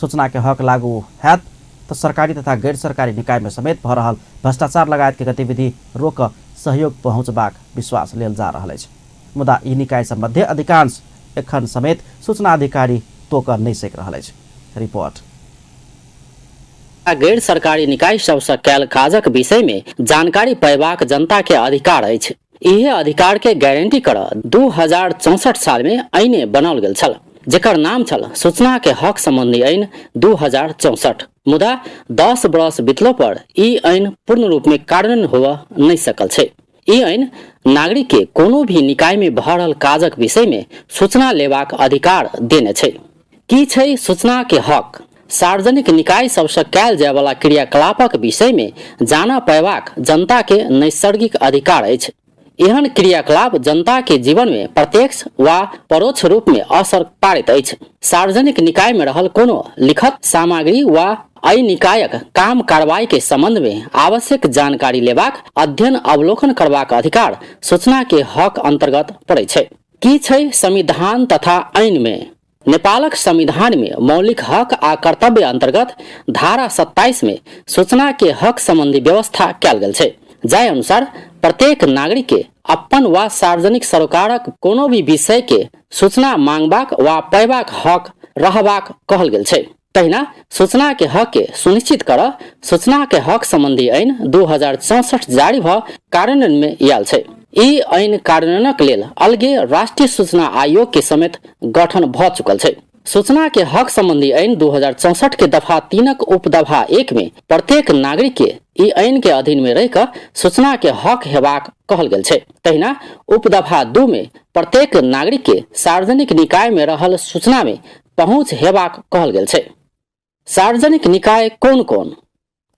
सूचना के हक लागू हैत तो सरकारी तथा गैर सरकारी निकाय में समेत भ रहल भ्रष्टाचार लगायत के गतिविधि रोक सहयोग पहुँचबाक विश्वास लेल जा रहल अछि। मुदा ई निकाय सम्बन्धी अधिकांश एखन समेत सूचना अधिकारी तोक नहीं सक रहल अछि। रिपोर्ट। गैर सरकारी निकाय सबसँ कैल काजक विषय में जानकारी पयबाक जनता के अधिकार अछि। इहे अधिकार के गारंटी कर 2064 साल में ऐने बनाओल गेल छल, जेकर नाम छल सूचना के हक संबंधी ऐन 2064। मुदा 10 वर्ष बितलो पर ई ऐन पूर्ण रूप में कार्यान्वयन होब नहीं सकल छै। ई ऐन नागरिक के कोनो भी निकाय में भऽ रहल काजक विषय में सूचना लेबाक अधिकार देने छै। की छै सूचना के हक? सार्वजनिक निकाय सबसँ कैल जायवला क्रियाकलापक विषय में जाना पयबाक जनता के नैसर्गिक अधिकार अछि। एहन क्रियाकलाप जनता के जीवन में प्रत्यक्ष वा परोक्ष रूप में असर पारैत अछि। सार्वजनिक निकाय में रहल कोनो लिखत सामग्री वा एहि निकायक काम कार्रवाई के संबंध में आवश्यक जानकारी लेबाक, अध्ययन अवलोकन करबाक अधिकार सूचना के हक अंतर्गत पड़ै छै। की छै संविधान तथा ऐन में? नेपालक संविधान में मौलिक हक आ कर्तव्य अंतर्गत धारा 27 में सूचना के हक संबंधी व्यवस्था कैल गेल छै, जाहि अनुसार प्रत्येक नागरिक के अपन वा सार्वजनिक सरोकारक कोनो भी विषय के सूचना मांगबाक वा पयबाक हक रहबाक कहल गेल छै। तहिना सूचना के हक के सुनिश्चित कर सूचना के हक संबंधी ऐन 2064 जारी भ कार्यान्वयन में आयल छै। ई ऐन कार्यान्वयनक लेल अलगे राष्ट्रिय सूचना आयोग के समेत गठन भ चुकल छै। सूचना के हक संबंधी ऐन 2064 के दफा 3 उपदफा 1 में प्रत्येक नागरिक के ई ऐन के अधीन में रहि कऽ सूचना के हक हेबाक कहल गेल छै। तहिना उपदफा 2 में प्रत्येक नागरिक के सार्वजनिक निकाय में रहल सूचना में पहुंच हेबाक कहल गेल छै। सार्वजनिक निकाय कोन कोन?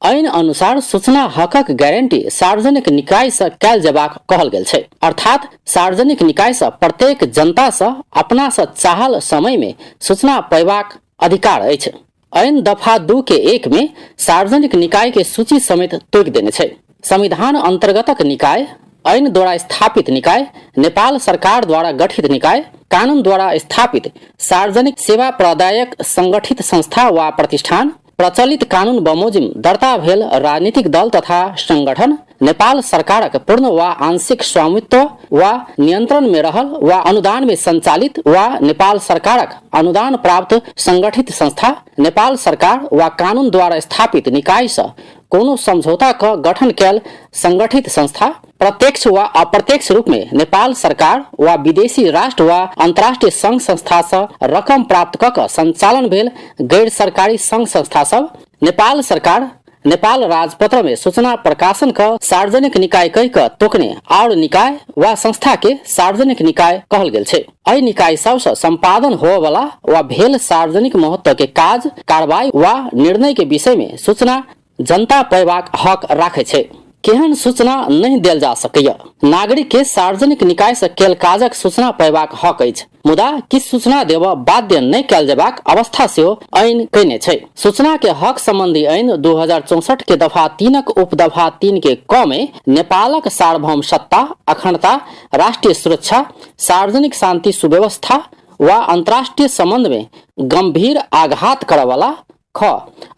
ऐन अनुसार सूचना हकक गारंटी सार्वजनिक निकाय से कैल जेबाक कहल गेल छै। अर्थात सार्वजनिक निकाय से प्रत्येक जनता से अपना से चाहल समय में सूचना पयबाक अधिकार अछि। ऐन दफा 2 के 1 में सार्वजनिक निकाय के सूची समेत तोकि देने छै। संविधान अंतर्गतक निकाय, ऐन द्वारा स्थापित निकाय, नेपाल सरकार द्वारा गठित निकाय, कानून द्वारा स्थापित सार्वजनिक सेवा प्रदायक संगठित संस्था वा प्रतिष्ठान, प्रचलित कानून बमोजिम दर्ता भेल राजनीतिक दल तथा संगठन, नेपाल सरकारक पूर्ण वा आंशिक स्वामित्व वा नियंत्रण में रहल वा अनुदान में संचालित वा नेपाल सरकारक अनुदान प्राप्त संगठित संस्था, नेपाल सरकार वा कानून द्वारा स्थापित निकाय सँ कोनो समझौता क गठन कैल संगठित संस्था, प्रत्यक्ष वा अप्रत्यक्ष रूप में नेपाल सरकार वा विदेशी राष्ट्र वा अंतर्राष्ट्रीय संघ संस्था सँ रकम प्राप्त क संचालन भेल गैर सरकारी संघ संस्था सब, नेपाल सरकार नेपाल राजपत्र में सूचना प्रकाशन क सार्वजनिक निकाय कहि क तोकने और निकाय वा संस्था के सार्वजनिक निकाय कहल गेल छै। एहि निकाय सब सँ संपादन होवला वा भेल सार्वजनिक महत्व के काज, कार्रवाई वा निर्णय के विषय में सूचना जनता पयबाक हक राखै छै। केहन सूचना नहि देल जा सकैया? नागरिक के सार्वजनिक निकाय से कैल काजक सूचना पयबाक हक अछि, मुदा किछु सूचना देबऽ बाध्य नहि कैल जेबाक अवस्था सेहो ऐन कयने छै। सूचना के हक संबंधी ऐन 2064 के दफा 3 उपदफा 3 के क में नेपालक सार्वभौम सत्ता, अखंडता, राष्ट्रीय सुरक्षा, सार्वजनिक शांति सुव्यवस्था वा अंतर्राष्ट्रीय संबंध में गंभीर आघात करऽवला, ख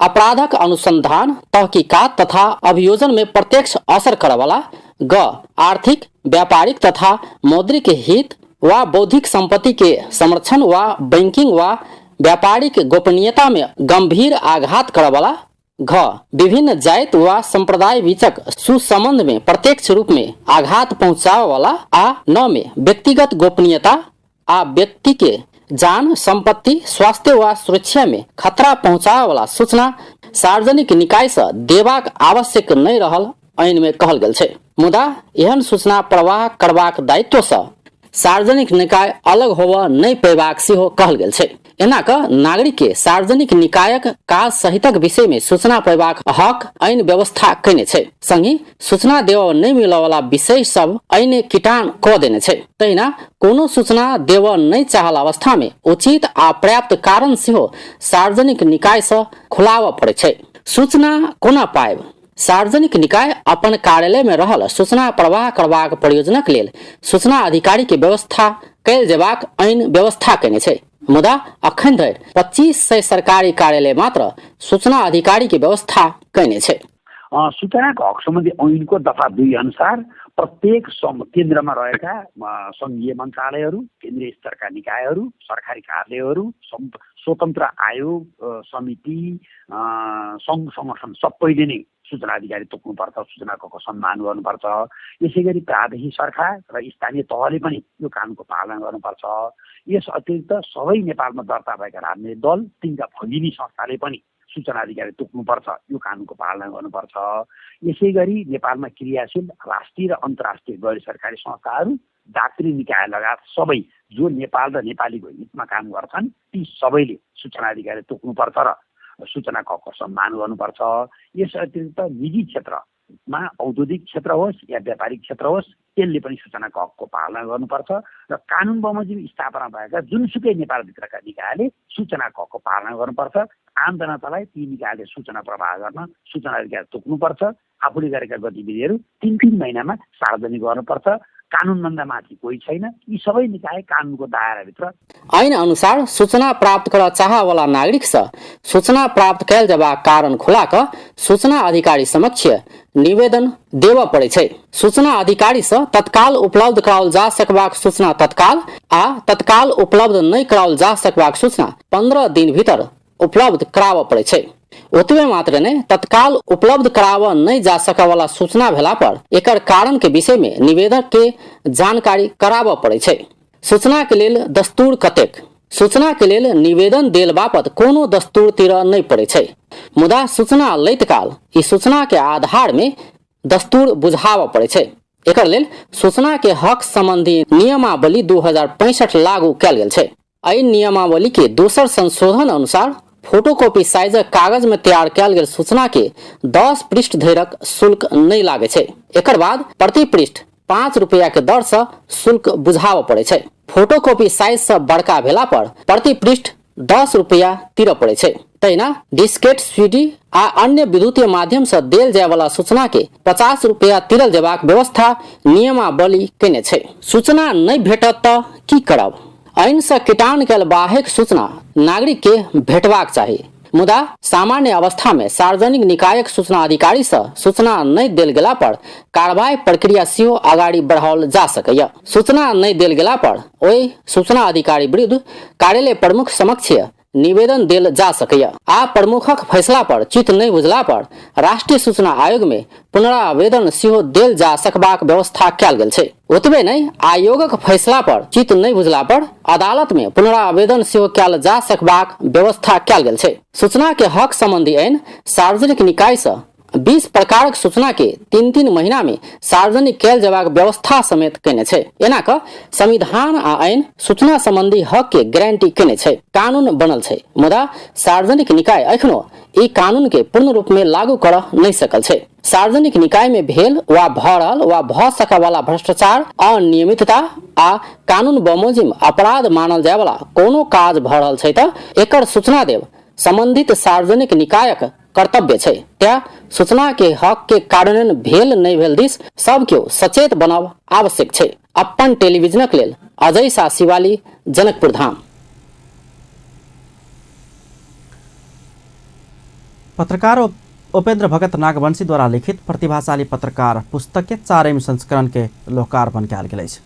अपराधक अनुसंधान, तहकीकात तथा अभियोजन में प्रत्यक्ष असर करऽवला, ग आर्थिक, व्यापारिक तथा मौद्रिक हित वा बौद्धिक संपत्ति के संरक्षण वा बैंकिंग वा व्यापारिक गोपनीयता में गंभीर आघात करऽवला, घ विभिन्न जाति वा संप्रदाय बीचक सुसंबंध में प्रत्यक्ष रूप में आघात पहुंचावला आ न में व्यक्तिगत गोपनीयता आ व्यक्ति के जान, संपत्ति, स्वास्थ्य वा सुरक्षा में खतरा पहुंचावला सूचना सार्वजनिक निकाय से देबाक आवश्यक नहि रहल ऐन में कहल गेल छै। मुदा एहन सूचना प्रवाह करबाक दायित्व से सार्वजनिक निकाय अलग होबऽ नहि पेबाक सेहो कहल गेल छै। एना क नागरिक के सार्वजनिक निकायक काज सहितक विषय में सूचना पेबाक हक ऐन व्यवस्था कयने छै। संगहि सूचना देबऽ नहि मिलऽ वाला विषय सब ऐन किटान क देने छै। तहिना कोनो सूचना देबऽ नहि चाहल अवस्था में उचित आ पर्याप्त कारण सेहो सार्वजनिक निकाय से खुलाबऽ पड़ै छै। सूचना कोना पायब? सार्वजनिक निकाय अपन कार्यालय में रहल सूचना प्रवाह करबाक प्रयोजनक लेल सूचना अधिकारी के व्यवस्था कैल जेबाक ऐन व्यवस्था कयने छै। मुदा अखन धरि 2500 सरकारी कार्यालय मात्र सूचना अधिकारी के व्यवस्था कयने छै। सूचनाको हक सम्बन्धी ऐनको दफा 2 अनुसार प्रत्येक केन्द्रमा रहेका सङ्घीय मन्त्रालयहरू, केन्द्रीय स्तरका निकायहरू, सरकारी कार्यालयहरू, स्वतन्त्र आयोग, समिति, सङ्घ सङ्गठन सबैले नै सूचना अधिकारी तोक्नुपर्छ, सूचनाको सम्मान गर्नुपर्छ। यसै गरी प्रादेशिक सरकार र स्थानीय तहले पनि यो कानुनको पालना गर्नुपर्छ। यस अतिरिक्त सबै नेपालमा दर्ता भएका राजनैतिक दल, तिनका भगिनी संस्थाले पनि सूचना अधिकारी तोक्नुपर्छ, यो कानुनको पालना गर्नुपर्छ। यसै गरी नेपालमा क्रियाशील राष्ट्रिय र अन्तर्राष्ट्रिय गैर सरकारी संस्थाहरू, दात्री निकाय लगायत सबै जो नेपाल र नेपालीको हितमा काम गर्छन् ती सबैले सूचना अधिकारी तोक्नुपर्छ र सूचनाको हकको सम्मान गर्नुपर्छ। यस अतिरिक्त निजी क्षेत्रमा औद्योगिक क्षेत्र होस् या व्यापारिक क्षेत्र होस्, त्यसले पनि सूचनाको हकको पालना गर्नुपर्छ र कानुन बमोजिम स्थापना भएका जुनसुकै नेपालभित्रका निकायले सूचनाको हकको पालना गर्नुपर्छ। आम जनतालाई ती निकायले सूचना प्रवाह गर्न सूचना अधिकार तोक्नुपर्छ। आफूले गरेका गतिविधिहरू 3-3 महिनामा सार्वजनिक गर्नुपर्छ। कानुनभन्दा माथि कोही छैन। यी सबै निकाय कानुनको दायराभित्र। ऐन अनुसार सूचना प्राप्त कर चाहवाला नागरिक से सूचना प्राप्त कैल जबाक कारण खुला क सूचना अधिकारी समक्ष निवेदन देबऽ पड़ै छै। सूचना अधिकारी से तत्काल उपलब्ध कराओल जा सकबाक सूचना तत्काल आ तत्काल उपलब्ध नहि कराओल जा सकबाक सूचना 15 दिन भीतर उपलब्ध कराबऽ पड़ै छै। ओतबे मात्र नहि, तत्काल उपलब्ध कराबऽ नहि जा सकऽ वाला सूचना भेला पर एकर कारण के विषय में निवेदक के जानकारी कराबऽ पड़ै छै। सूचना के लेल दस्तूर कतेक? सूचना के लेल निवेदन देल बापत कोनो दस्तूर तीरऽ नहि पड़ै छै, मुदा सूचना लैत काल ई सूचना के आधार में दस्तूर बुझाबऽ पड़ै छै। एकर लेल सूचना के हक संबंधी नियमावली 2065 लागू कयल गेल छै। एहि नियमावली के दोसर संशोधन अनुसार फोटोकॉपी साइजक कागज में तैयार कयल गेल सूचना के 10 पृष्ठ धरिक शुल्क नहि लागै छै। एकर बाद प्रति पृष्ठ 5 रुपया के दर से शुल्क बुझाबऽ पड़ै छै। फोटोकॉपी साइज से बड़का भेला पर प्रति पृष्ठ 10 रुपया तीरऽ पड़ै छै। तहिना डिस्केट, सीडी आ अन्य विद्युतीय माध्यम से देल जाय वाला सूचना के 50 रुपया तीरल जेबाक व्यवस्था नियमावली केने छै। सूचना नहि भेटत तऽ की करब? ऐन से किटान कयल बाहेक सूचना नागरिक के भेटबाक चाही, मुदा सामान्य अवस्था में सार्वजनिक निकायक सूचना अधिकारी से सूचना नहि देल गेला पर कार्रवाई प्रक्रिया सेहो अगाडि बढ़ाओल जा सकैए। सूचना नहि देल गेला पर ओहि सूचना अधिकारी विरुद्ध कार्यालय प्रमुख समक्ष निवेदन देल जा सकैए आ प्रमुखक फैसला पर चित्त नहि बुझला पर राष्ट्रीय सूचना आयोग में पुनरावेदन सेहो देल जा सकबाक व्यवस्था कयल गेल छै। ओतबे नहि, आयोगक फैसला पर चित्त नहि बुझला पर अदालत में पुनरावेदन सेहो कयल जा सकबाक व्यवस्था कयल गेल छै। सूचना के हक संबंधी ऐन सार्वजनिक निकाय सँ 20 प्रकारक सूचना के 3-3 महीना में सार्वजनिक कयल जेबाक व्यवस्था समेत केने छै। एना क संविधान आ ऐन सूचना संबंधी हक के गारंटी केने छै, कानून बनल छै, मुदा सार्वजनिक निकाय एखनो ई कानून के पूर्ण रूप में लागू कर नहि सकल छै। सार्वजनिक निकाय में भेल वा भ रहल वा भ सकय वाला भ्रष्टाचार, अनियमितता आ कानून बमोजिम अपराध मानल जाय वाला कोनो काज भ रहल छै त एकर सूचना देब संबंधित सार्वजनिक निकायक कर्तव्य छै। तें सूचना के हक के कार्यान्वयन भेल नहि भेल दिस सब केओ सचेत बनब आवश्यक छै। अप्पन टेलीविजनक लेल अजय शाह शिवाली, जनकपुर धाम। पत्रकार उपेंद्र भगत नागवंशी द्वारा लिखित प्रतिभाशाली पत्रकार पुस्तक के चारिम संस्करण के लोकार्पण कयल गेल अछि।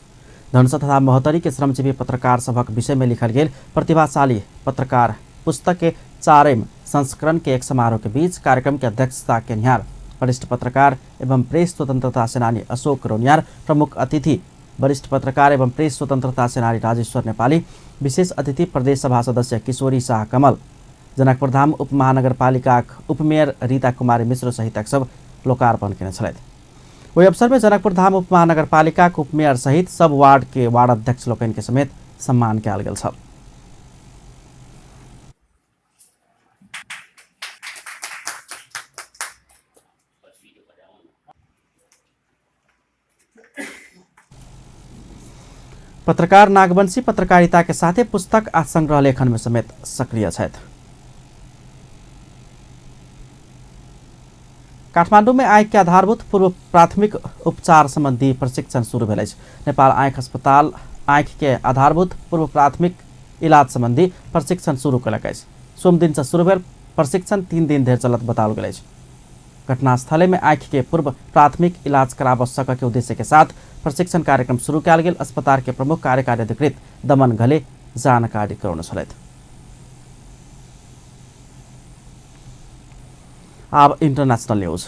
धनुषा तथा महोत्तरी के श्रमजीवी पत्रकार सभक विषय में लिखल गेल प्रतिभाशाली पत्रकार पुस्तक के चारिम संस्करण के एक समारोह के बीच कार्यक्रम के अध्यक्षता केनिहार वरिष्ठ पत्रकार एवं प्रेस स्वतंत्रता सेनानी अशोक रौनियार प्रमुख अतिथि वरिष्ठ पत्रकार एवं प्रेस स्वतंत्रता सेनानी राजेश्वर नेपाली, विशेष अतिथि प्रदेश सभा सदस्य किशोरी शाह कमल, जनकपुरधाम उप महानगरपालिकाक उपमेयर रीता कुमारी मिश्र सहितक सब लोकार्पण केने छलथि। ओहि अवसर में जनकपुरधाम उप महानगरपालिकाक उपमेयर सहित सब वार्ड के वार्ड अध्यक्ष लोकनि के समेत सम्मान कयल गेल छल। पत्रकार नागवंशी पत्रकारिता के साथे पुस्तक आ संग्रह लेखन में समेत सक्रिय छथि। काठमांडू में आँखि के आधारभूत पूर्व प्राथमिक उपचार संबंधी प्रशिक्षण शुरू भेल अछि। नेपाल आँखि अस्पताल आँखि के आधारभूत पूर्व प्राथमिक इलाज संबंधी प्रशिक्षण शुरू कयलक अछि। सोमदिन से शुरू भेल प्रशिक्षण 3 दिन धरि चलत बताओल गेल अछि। घटनास्थले में आँखि के पूर्व प्राथमिक इलाज कराबऽ सकऽ के उद्देश्य के साथ प्रशिक्षण कार्यक्रम शुरू कयल गेल अस्पताल के प्रमुख कार्यकारी अधिकृत दमन घले जानकारी करौने छलथि। आब इंटरनेशनल न्यूज।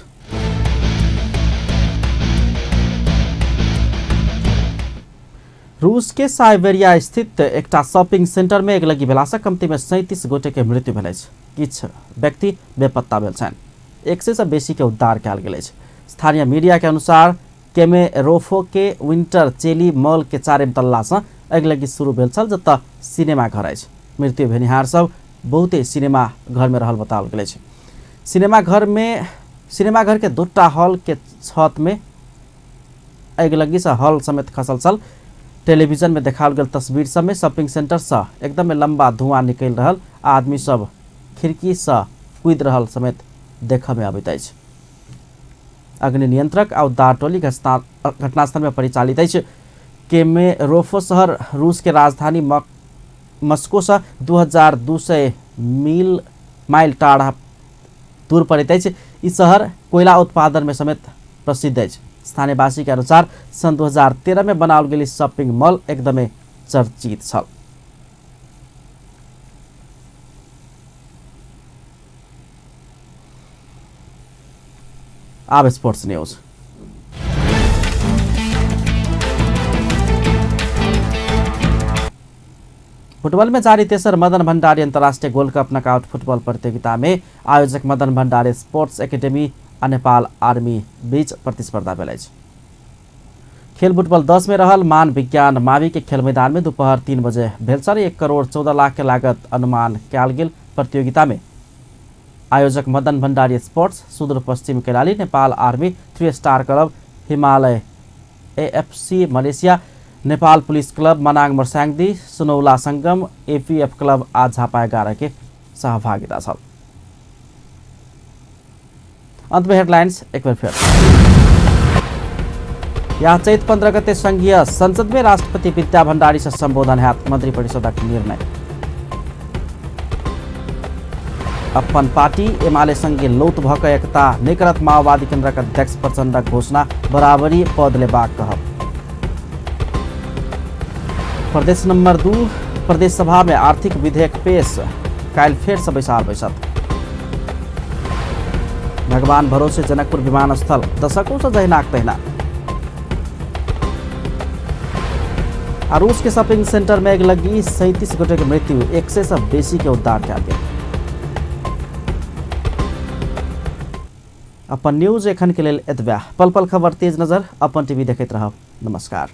रूस के साइबेरिया स्थित एकटा शॉपिंग सेंटर में अगिलगी भेलासँ कमती में 37 गोटे के मृत्यु भेल अछि। किछु व्यक्ति बेपत्ता भेल छनि। 100 से बेसी के उद्धार कयल गेल अछि। स्थानीय मीडिया के अनुसार केमेरोफो के विंटर चेली मॉल के 4 तल्ला सँ अगिलगी शुरू भेल छल, जतऽ सिनेमा घर अछि। मृत्यु भेनिहार सब बहुते सिनेमा घर में रहल बताओल गेल अछि। सिनेमा घर के 2टा हॉल के छत में अगिलगी से हॉल समेत खसल छल। टेलीविजन में देखाओल गेल तस्वीर सब में शॉपिंग सेंटर से एकदम लंबा धुआं निकलि रहल, आदमी सब खिड़की से कूदि रहल समेत देखऽ में अबैत अछि। अग्नि नियंत्रक आ उद्धार टोली घटनास्थल में परिचालित अछि। केमेरोफो शहर रूस के राजधानी मस्को से 2200 माइल टाढ़ा दूर पड़ैत अछि। ई शहर कोयला उत्पादन में समेत प्रसिद्ध अछि। स्थानीयवासी के अनुसार सन् 2013 में बनाओल गेल शॉपिंग मॉल एकदमै चर्चित छल। आब स्पोर्ट्स न्यूज। फुटबॉल में जारी तेसर मदन भंडारी अंतर्राष्ट्रीय गोल्ड कप नॉकआउट फुटबॉल प्रतियोगिता में आयोजक मदन भंडारी स्पोर्ट्स एकेडमी आ नेपाल आर्मी बीच प्रतिस्पर्धा भेल अछि। खेल फुटबॉल 10 में रहल मान विज्ञान मावि के खेल मैदान में दोपहर 3 बजे भेल छल। 1 करोड़ 14 लाख के लागत अनुमान कयल गेल प्रतियोगिता में आयोजक Madan Bhandari sports, Sudur Paschim Kailali, Nepal army, 3 star club, Himalaya AFC Malaysia, Nepal police club, Manang Marsyangdi, Sunaula Sangam, APF club आ झापा 11 के सहभागिता छल। अंत में हेडलाइंस एक बार फिर। यहाँ चैत 15 गते संघीय संसद में राष्ट्रपति विद्या भंडारी से संबोधन हैत मंत्री परिषदक निर्णय। अपन पार्टी एमाले संगे लौत भऽ कऽ एकता नहि करत माओवादी केंद्रक अध्यक्ष प्रचण्डक घोषणा, बराबरी पद लेबाक कहब। प्रदेश नंबर 2 प्रदेश सभा में आर्थिक विधेयक पेश, काल्हि फेर से बैसार बैसत। भगवान भरोसे जनकपुर विमानस्थल दशकों से जहिनाक तहिना। आ रूस के शॉपिंग सेंटर में अगिलगी 37 गोटे के मृत्यु, 100 से बेसी के उद्धार कयल गेल। अपन न्यूज एखन के लेल एतबे। पल पल खबर तेज नजर अपन टीवी देखैत रहब। नमस्कार।